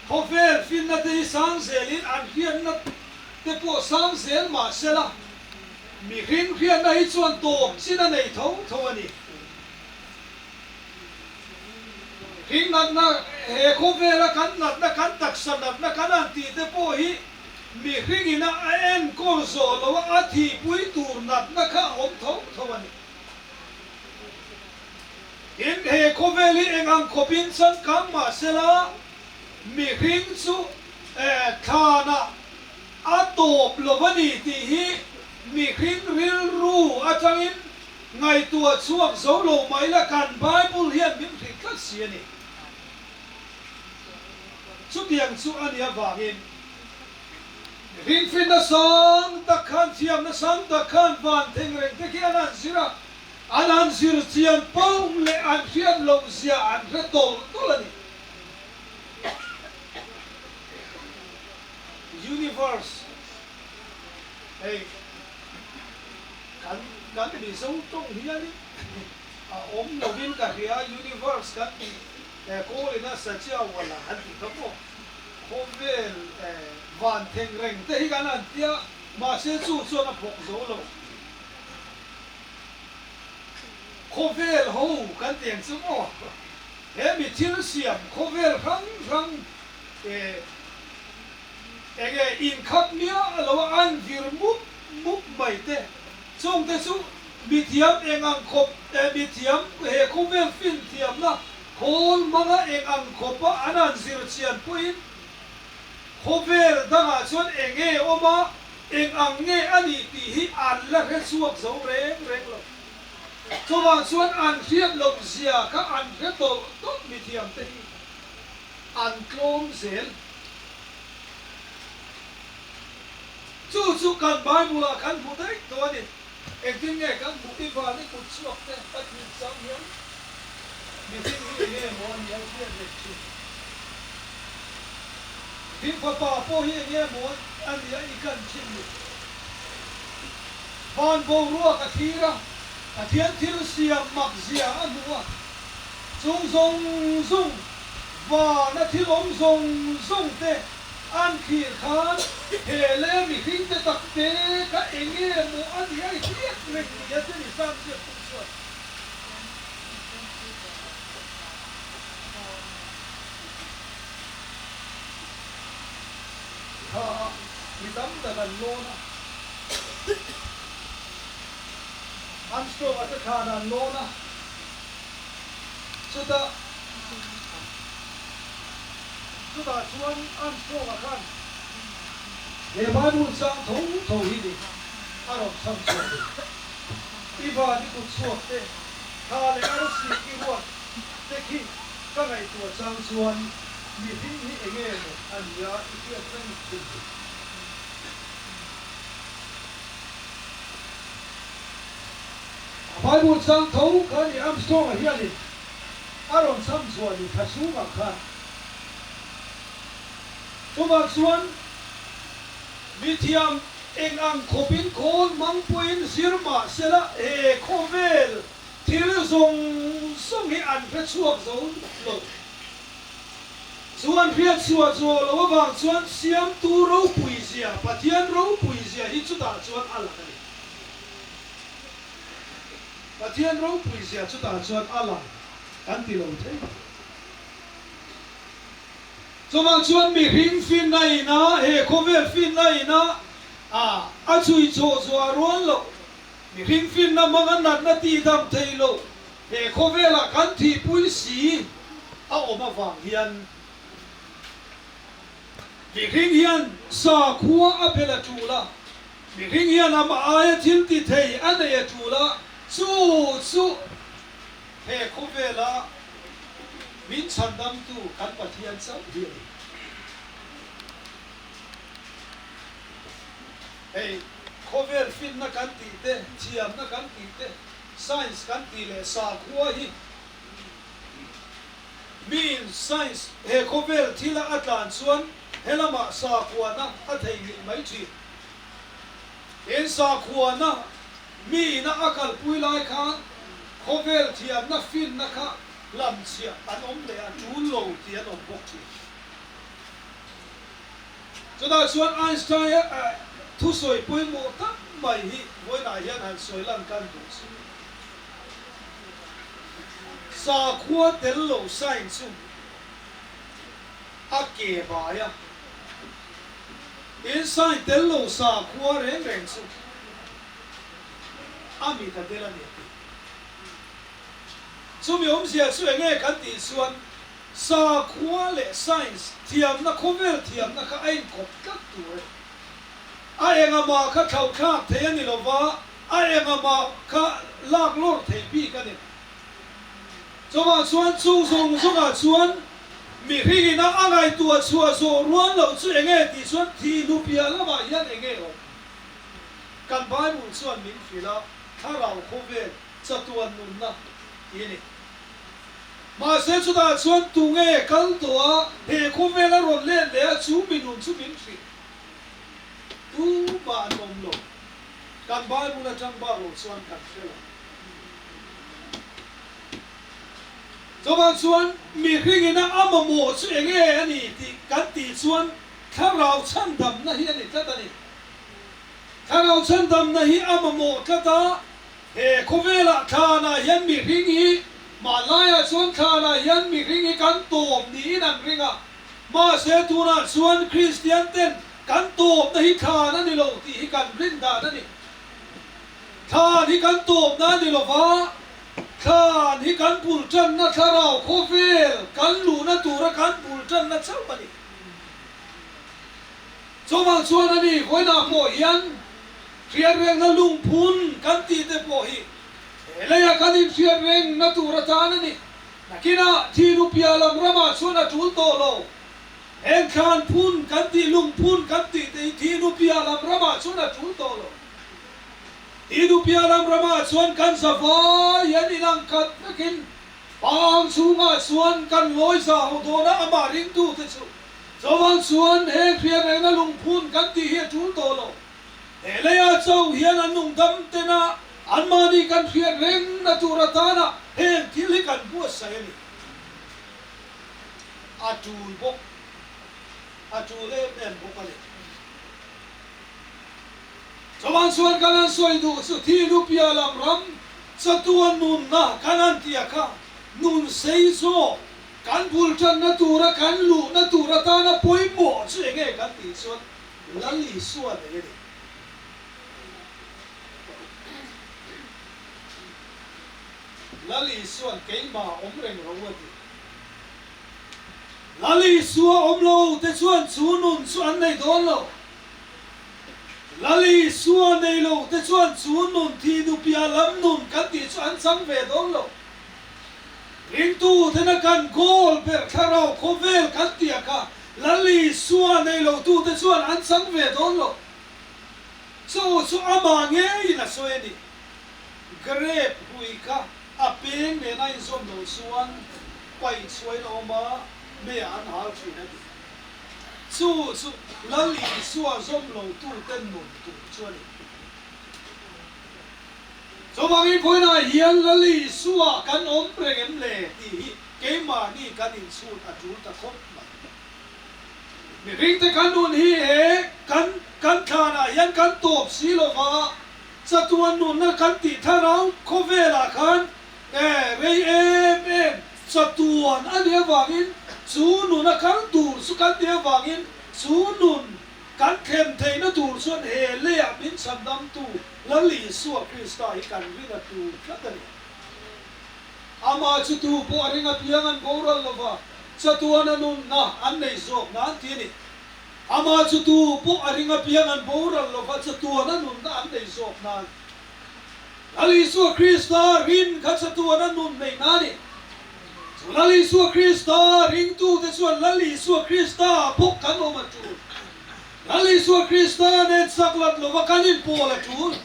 Khawvel finna te hi sang zelin an hriatna te pawh sang zel mah sela, mihring hriatna hi chuan tawp chin a nei tho tho a ni. Mihring natna, he khawvela kan natna, kan taksa natna kan han tih te pawh hi mihringin a enkawl zawh loh a, a thihpui tur natna kha a awm tho tho a ni. Tin, he khawvel hi eng ang khawpin changkang mah sela, mihring chu thlanah a tawp lo a ni tih hi mihring rilru atangin ngaihtuah chhuak zo lo mai la, kan Bible hian min hrih tlat si a ni. Chutiang chu a nih avangin mihring finna sang tak khan, thiamna sang tak khan van thengreng te khi an han zir a, An han zir chian poh leh an hriat loh zia an hre tawlh tawlh a ni. Universe hei kan kan Mizo tawng hianin a awm lovin ka hria, Universe kan tih Kawlina Sachia Wala an tih kha maw khawvel van theng reng te hi kan han tia mahse chu chuan a phawk zo lo. Khawvel ho kan ti ang chu maw? He mi thil siam khawvel hrang hrang eng nge inkhap miah lo a an vir mup mup mai te, chung te chu mithiam eng ang khawp mithiam he khawvel fin thiamna khawl hmanga eng ang khawpa an han zir chian pawhin khawvel dangah chuan eng nge awm a, Eng ang nge a nih tih hi an la hre chhuak zo reng reng lo. Chuvang chuan an hriat loh zia kha an hre tawlh tawlh mithiam te hi an tlawm zel. Chu chu kan Bible ah kan hmu daih tawh a ni. Engtin nge kan hmuh i van i kut chhuak te a tih chang hian mihring hi eng nge maw a nih a hriat reng thin. Mihring fapa pawh hi eng nge maw a nih a i kan thin ni. Van boruak a thlir a, Pathian thil siam mak zia a hmu a, chung zawng zawng van a thil awm zawng zawng te An thlir khan he le mihring te tak te kha eng nge maw a nih a i hriat reng ni a chumi sang ziak tum chuan. Kha mi tam tak an lawn a, Armstrong-a te khan an lawn a, chutah. Chutah chuan Armstrong-a khan he Bible chang tho tho hi ni a rawn chham chhuak ni. I van i kut chhuak te, thla leh arsi i ruat te khi ka ngaihtuah chang chuan mihring hi enge maw a nia i hriat reng thin ni. A Bible chang tho kha ni Armstrong-a hianin a rawn chham chhuah ni thla chhungah khan. Chuvang chuan mithiam eng ang khawpin khawl hmang pawhin zir mah sela he khawvel thil zawng zawng hi an hre chhuak zo lo. Chu an hriat chhuah zawh loh avang chuan Siamtu ropui zia, Pathian ropui zia hi chutah chuan a lang a ni. Pathian ropui zia chutah chuan a lang kan ti lo thei lo. Chuvang chuan mihring finna ina, he khawvel finna ina a a chhui chhuah zuah rual loh, mihring finna hmanga natna tihdam thei loh, he khawvelah kan thihpui si a awm avang hian mihring hian sakhua a bel a tul a, mihring hian amah aia thil ti thei a nei a tul a, chu chu he khawvela min chhandamtu kan Pathian chauh hi a ni. Hei khawvel finna kan tih te, thiamna kan tih te, Science kan tih leh sakhua hi miin science he khawvel thila a tlan chuan helamah sakhuana a theihnghilh mai thin. Tin, sakhuana miina a kalpui lai khan khawvel thiamna finna kha hlamchhiah an awm leh a tul lo tih an awm bawk thin. Chutah chuan Einstein-a thusawi pawimawh tak mai hi vawiinah hian han sawi lan kan duh chu. Sakhua tel lo sign chu a ke bai a, tin sign tel lo sakhua reng reng chu a mit a del a ni a ti. Chumi awmzia chu enge kan tih chuan Sakhua leh science thiamna khawvel thiamna kha a inkawp tlat tur a ni. A engamah kha thlauhthlak thei a ni lo va, a engamah kha lak lawr thei bik a ni lo. Chuvang chuan chung zawng zawngah chuan mihringin a a ngaihtuah chhuah zawh rual loh chu enge tih chuan thih hnu piah lamah hian enge awm? Kan Bible chuan min hrilh a, thlarau khawvel chatuan nunna tih a ni. Mahse chutah chuan tunge kal tawh a, he khawvel a rawn let leh a, chu mi nun chu min hrilh. Tumah an awm lo. Kan Bible atang bak lo chuan kan hre lo. Chuvang chuan mihringin a a mamawh chu enge a ni tih kan tih chuan thlarau chhandamna hi a ni tlat a ni. Thlarau chhandamna hi a mamawh tlat a. He khawvelah thlanah hian mihring hi hmanlaiah chuan thlanah hian mihring hi kan tawp niin an ring a, mahse tunah chuan Kristian ten kan tawpna hi thlan a ni lo tih hi kan rin dan a ni. Thlan hi kan tawpna a ni lo va, thlan hi kan bul tanna thlarau khawvel kan luhna tura kan bul tanna chauh a ni. Chuvang chuan a ni, vawiinah pawh hian Hriatrengna lungphun kan tih te pawh hi he leia kan inhriatrengna tur atan a ni. Nakinah Thinupia lam ramah chuan a tul tawh lo. Heng thlan phun kan tih lungphun kan tih te hi Thinupia lam ramah chuan a tul tawh lo. Thinupia lam ramah chuan kan zavai hian inang khat vekin pang chhungah chuan kan ngawi za ho dawn a, amah ringtute chu. Chuvang chuan heng hriatrengna lungphun kan tih hi a tul tawh lo. He leiah chauh hian an nungdam tena anmahni kan hriat rengna tur atana heng thil hi kan buatsaih a ni. A tul bawk, a tul em em bawk a ni. Chuvang chuan kan han sawi duh chu thi lupia lam ram chatuan nunna kan han tia kha nun sei zawk kan bul tanna tura kan luhna tur atana pawimawh chu enge kan tih chuan Lal Isua nei a ni. Lal Isua'n keimah awm reng ro a ti. Lal Isua awm lo te chuan chu nun chu an nei dawn lo. Lal Isua nei lo te chuan chu nun thi nupia lam nun kan tih chu an chang ve dawn lo. Ringtu tena kan goal ber thlarau khawvel kan tih kha Lal Isua nei lo tu te chuan an chang ve dawn lo. Chu chu amah ngeiin a sawi a ni. Grape hui kha a peng nen a inzawm lo chuan paih chhuain a awm a, mei ah an hal thin a ti. Chu chu Lal Isua zawm lo tute nun tur chu a ni. Chuvangin vawiinah hian Lal Isua kan awm reng em le tih hi keimahni kan inchhut a tul ta khawp mai. Mihringte kan nun hi he kan kan thlanah hian kan tawp si lova, chatuan nunna kan tih thlarau khawvelah khan E, rei em em, chatuan a nih avangin chu nun a kal tur chu kan nih avangin chu nun kan thlem theihna tur chuan he leiah min chhandamtu Lal Isua Krista hi kan ring a tur tlat a ni. Amah chu tu pawh a ring apiang an boral lova, chatuan a nunna an nei zawk nan ti a ni. Amah chu tu pawh a ring apiang an boral lova, chatuan a nunna an nei zawk nan. Lal Isua Krista rin kha chatuan a nun neih na a ni. Chu Lal Isua Krista ringtute chuan Lal Isua Krista bawk kan awm a tul. Lal Isua Krista nen chaklat lova kan inpawl a tul.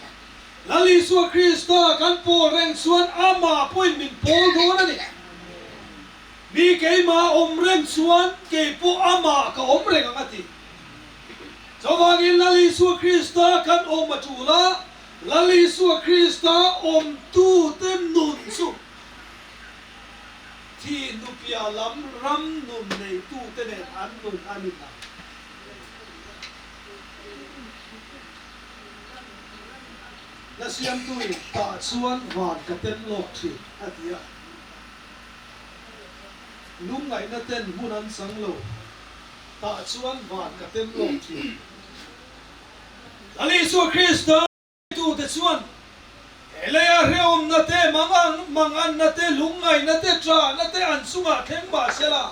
Lal Isua Krista kan pawl reng chuan amah pawhin min pawl dawn a ni. Mi keimah awm reng chuan keipawh amah ka awm reng ang a ti. Chuvangin Lal Isua Krista kan awm a tul a, Lal Isua Krista awmtute nun chu thi nupia lam ram nun neitute nen an nun a ni ang. La siamtuin tah chuan van ka tem lawk thin, a ti a. Lungngaihna ten hmun an chang lo, tah chuan van ka tem lawk thin. Lal Isua Krista tute chuan he leia hrehawmna te, manganna te, lungngaihna te, ṭahna te an chungah thleng mah sela,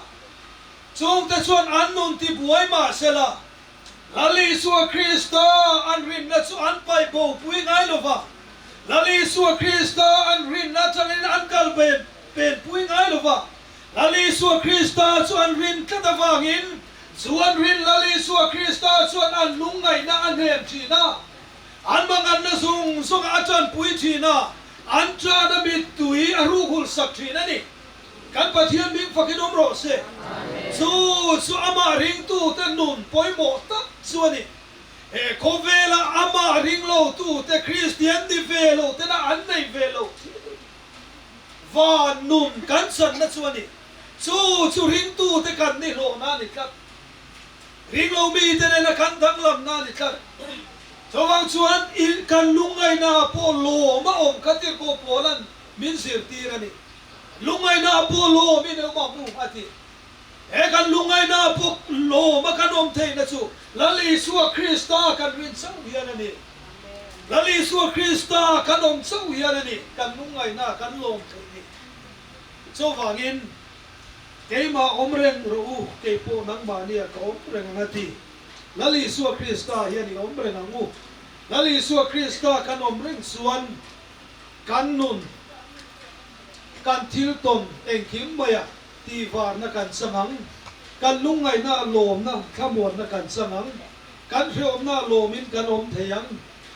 chungte chuan an nun ti buai mah sela, Lal Isua Krista an rinna chu an paih bo pui ngai lo va, Lal Isua Krista an rinna atangin an kal pen pui ngai lo va, Lal Isua Krista chu an rin tlat avangin Chu an rin Lal Isua Krista chuan an lungngaihna a hnem thin a, an manganna zawng zawng a tanpui thin a, an tana mittui a ruhul sak thin a ni. Kan Pathian hming fakin awm rawh se. Chu chu amah ringtute nun pawimawh tak chu a ni. He khawvela amah ring lotute Kristian ni ve lo tena an nei ve lo van nun kan channa chu a ni. Chu chu ringtute kan ni hlawhna a ni tlat. Ringlo mite nena kan danglamna a ni tlat. Chuvang chuan i kan lungngaihnaah pawh lawm a awm kha tirhkoh Paula'n min zirtir a ni. Lungngaihnaah pawh lawmin awm ang u a ti. He kan lungngaihnaah pawh lawm a kan awm theihna chu Lal Isua Krista kan rin chauh hian a ni. Lal Isua Krista kan awm chauh hian a ni kan lungngaihnaah kan lawm theih ni. Chuvangin, keimah awm reng rawh u, kei pawh nangmahnia ka awm reng ang a ti. Lal Isua Krista hian i awm reng ang u. Lal Isua Krista kan awm reng chuan kan nun, kan thil tawn engkim maia tihvarna kan chang ang, kan lungngaihna lawmna thlamuanna kan chang ang, kan hreawmna lawmin kan awm thei ang.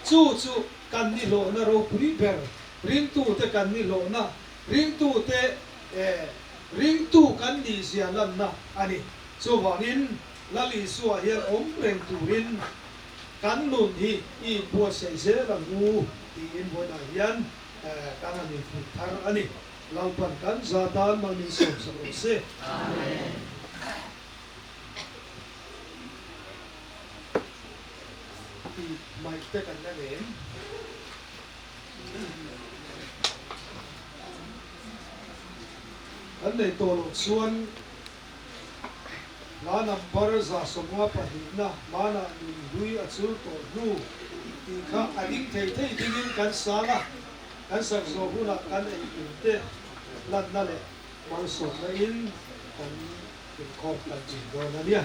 Chu chu kan nihlawhna ropui ber, ringtute kan nihlawhna Ringtute eh ringtu kan nih zia lanna a ni. Chuvangin Lal Isua hian awm reng turin kan nun hi i inbuatsaih zel ang u tiin vawiinah hian kan han infuih thar a ni. Lalpan kan za tan mal min sawmsak rawh se. Amen. Tih hmaih te kan la nei em? Kan neih tawh loh chuan hla number 152 hmanah nunhlui a chul tawh hnu tih kha a ding thei thei dingin kan sang a, kan sak zawh hunah kan ei in te lanna leh malsawmna in kan inkhawm kan chin dawn a nia.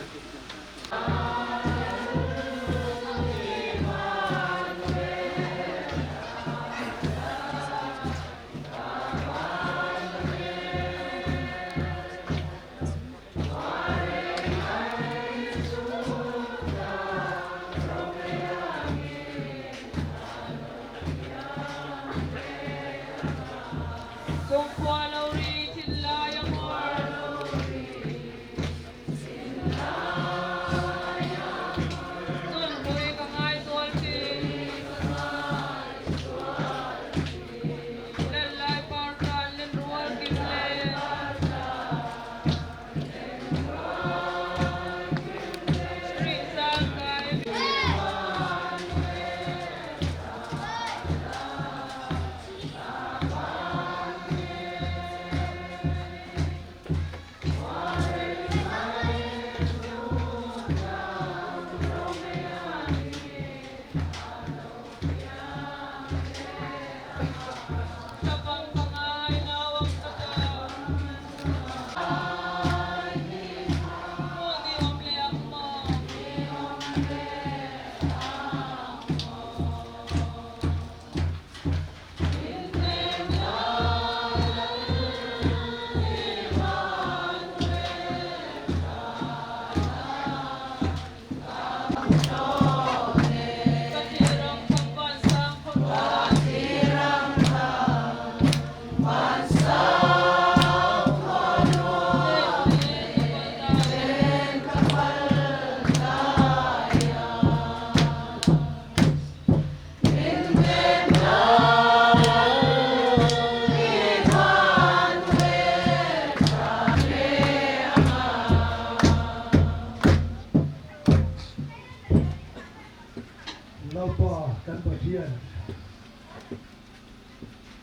Lalpa kan Pathian,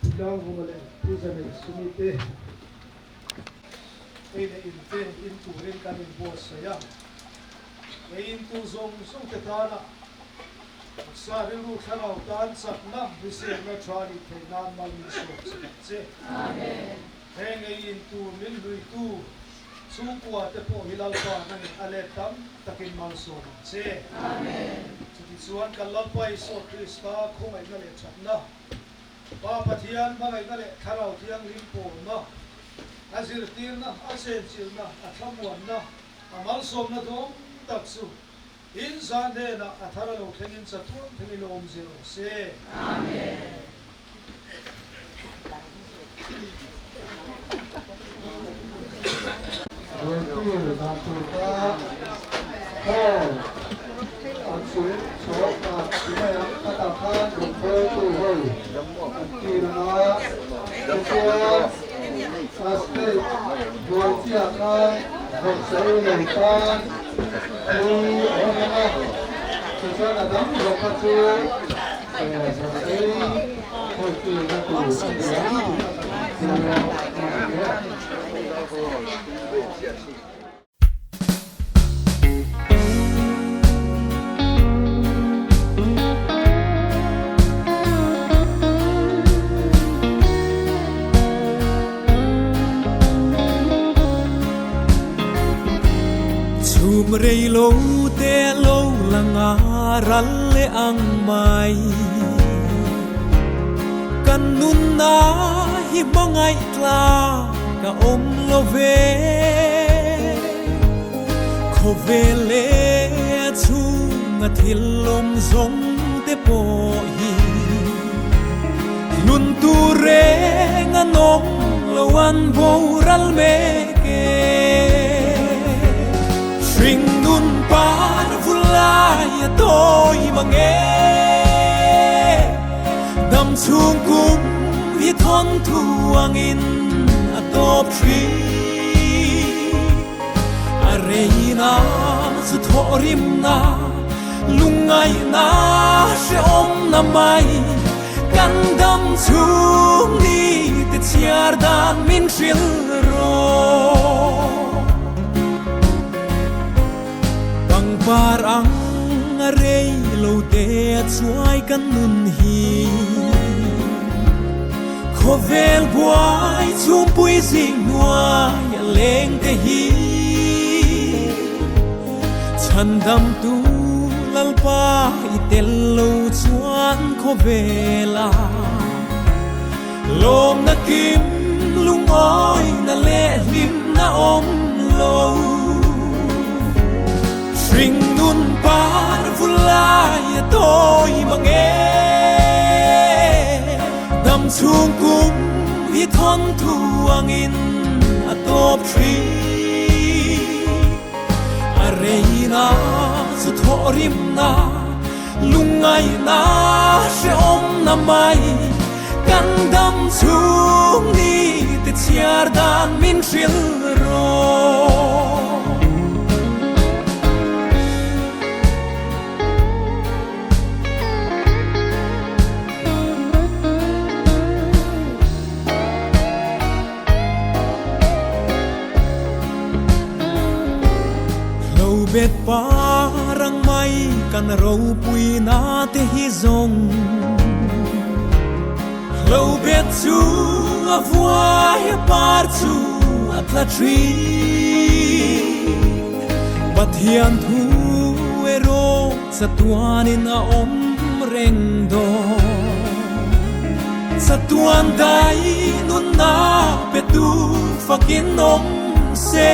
Pu Tlangvunga leh Pu Zanei Sumi te ei leh in te in turin kan inbuatsaih a, ei in tu zawng zawng te tana taksa rilru thlarau tan chakna hriselna tha nih theih nan mal min sawm che tak che. Heng ei in tur min hluitu chhungkua te pawh hi Lalpa nangin a let tam takin malsawm ang che. Chutichuan kan Lalpa Isua Krista khawngaihna leh thatna, Pa Pathian hmangaihna leh Thlarau Thianghlim pawlna, a zirtirna, a chenchilhna, a thlamuanna, a malsawmna duang tak chu in zan hnenah a thar a lo thlengin chatuan thlengin awm zir rawh se. Amen. Ruihtir dan tur kha hall an suih chhuak a, tunai ang khatah khan rawn hruaitu ho an tir ang a, tichuan a state buai chiah khan vawksa ei lo tan thu a awm ang a, tichuan a dang zawk kha chu vawksa ei hawitirna tur a ni ang tih chu a ni a. Chhum rei lo te lo lang a ral leh ang mai Kan nunna hi hmangaih tla ka awm lo ve. Khawvel leh chhunga thil awm zawng te pawh hi hlun tur reng an awm lo an boral mek e. Hring nun par vulai a tawi mang e. Dam chhung kum hi thawn thu angin a tawp thin. A reina chu thawh rimna, lungngaihna hrehawmna mai kan dam chhung ni te chhiar dan min hrilh rawh. Pangpar ang a rei lo te a chuai kan nun hi. Khawvel buai chhungpui zing hnuai a leng te hi. Chhandamtu Lalpa i tel lo chuan khawvela lawmna kim lungawina leh hlimna awm lo. Hring nun par vulai a tawi mang e. Dam chhung kum hi. hi thon thu angin a top thin a reina chu tho rim na lungai na se om na mai kan dam chung ni te chiar dan min hril ro lo bet parang mai kan ro pui na te hi zong lo bet chu a vuai a par chu a tla thi Pathian thu ero chatuanin a om reng do chatuan dai nun na pe tu fakin om se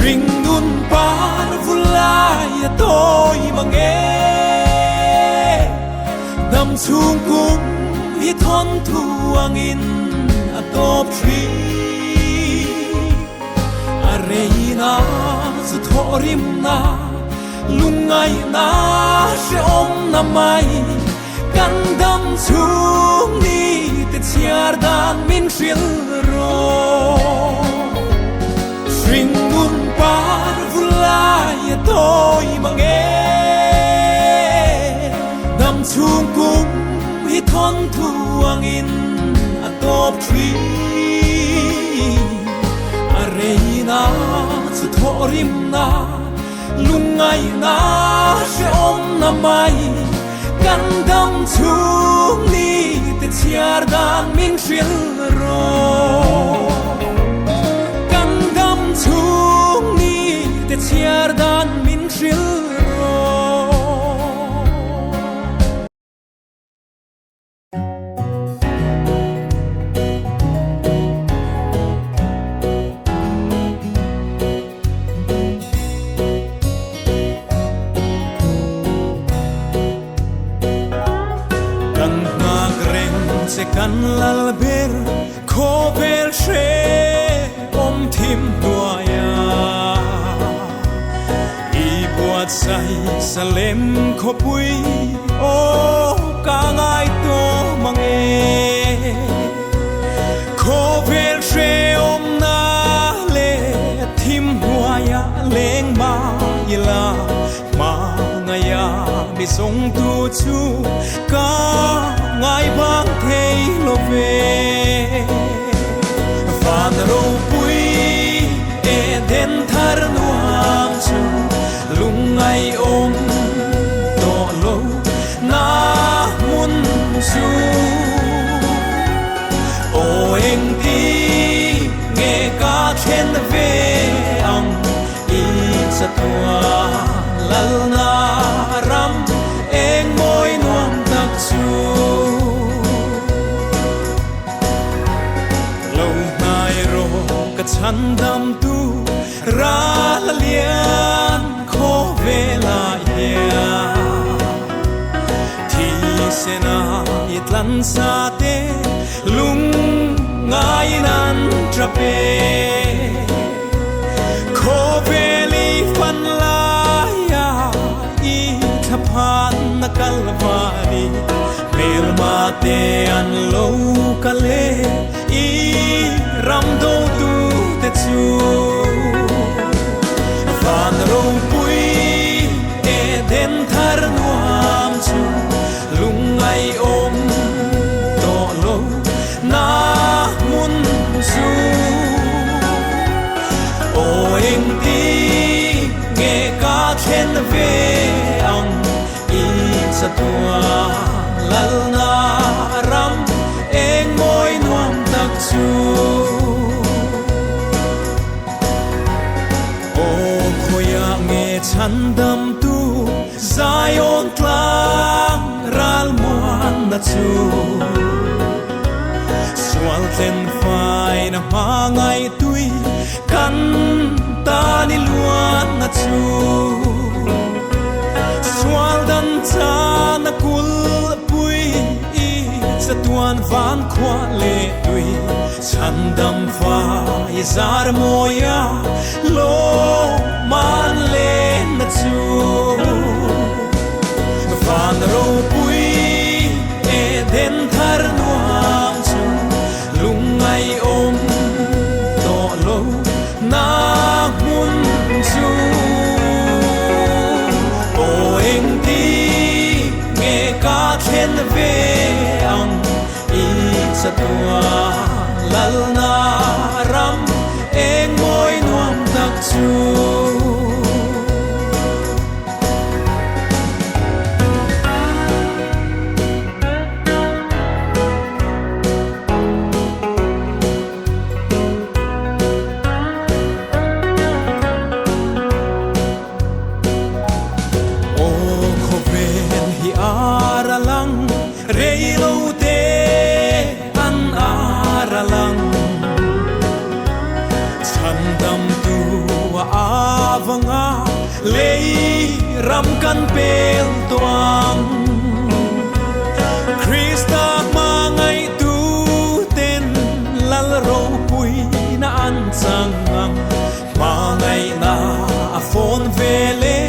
Ring nun par vulai a toi mange Dam chung kum hi thon thu angin a top thi A reina zu tho rim na lungai na se om na mai kan dam chung ni te chiar dan min hril ro Ring nun par vulai a toi mange Dam chung kum hi thon thu angin a top thi A reina chu tho rim na lungai na se om na mai kan dam chung ni te chiar dan min hril ro kan dam chung ni te chiar dan min hril ro Kan ngak reng che kan lal ber kho vel she om thim nuaya I buat sai salem kho pui o ka ngai to mange kho vel she om na le thim nuaya leng ma ila ma ngaya mi song tu chu ka ngai bang thei lo ve van ro pui e den thar nuam chu lung ngai om to lo na mun chu o eng ti nge ka then ve ang i cha tua lal na ram eng moi nuam tak chu lo nai ro ka chan dam tu ra la lian kho ve la ya thi se na itlan sa te lung ngai nan trape kho ve li fan la ya i thapan na kalvari mel ma te an lo kale i ram do tu te chu van ro pui e den thar nuam chu lung ngai om to lo na mun chu o eng ti nge ka then ve ang i chatua lal na ram eng moi nuam tak chu o khoya nge chan dam tu Zion tlang ral muan na chu sual ten fai na mangai tui kan ta ni luan na chu sual dan cha na kul pui i Chatuan van khua le tui chhandam fa i zar mawia lawm an len na chu. Van ropui Eden thar nuam chu lungngai awm tawh lo na hmun chu. Aw engti nge ka thlen ve ang i chatuan lalna ram eng mawi nuam tak chu. Aw khawvel hi ar a lang, rei lo te an ar a lang. Chhandam tu a avanga lei ram kan pel tawh ang. Krista hmangaihtu ten lal ropuina an chang ang. Hmangaihna a fawn vel e,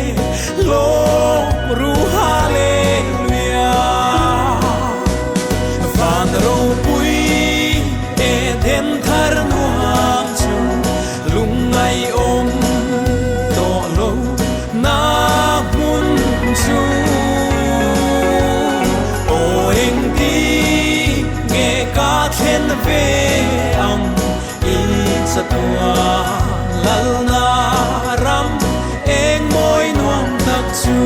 lawm ru Hallelujah. Van ropui Eden thar nuam chu lungngai awm tawh lo na hmun chu. Aw engti nge ka thlen ve ang i chatuan lalna ram eng mawi nuam tak chu.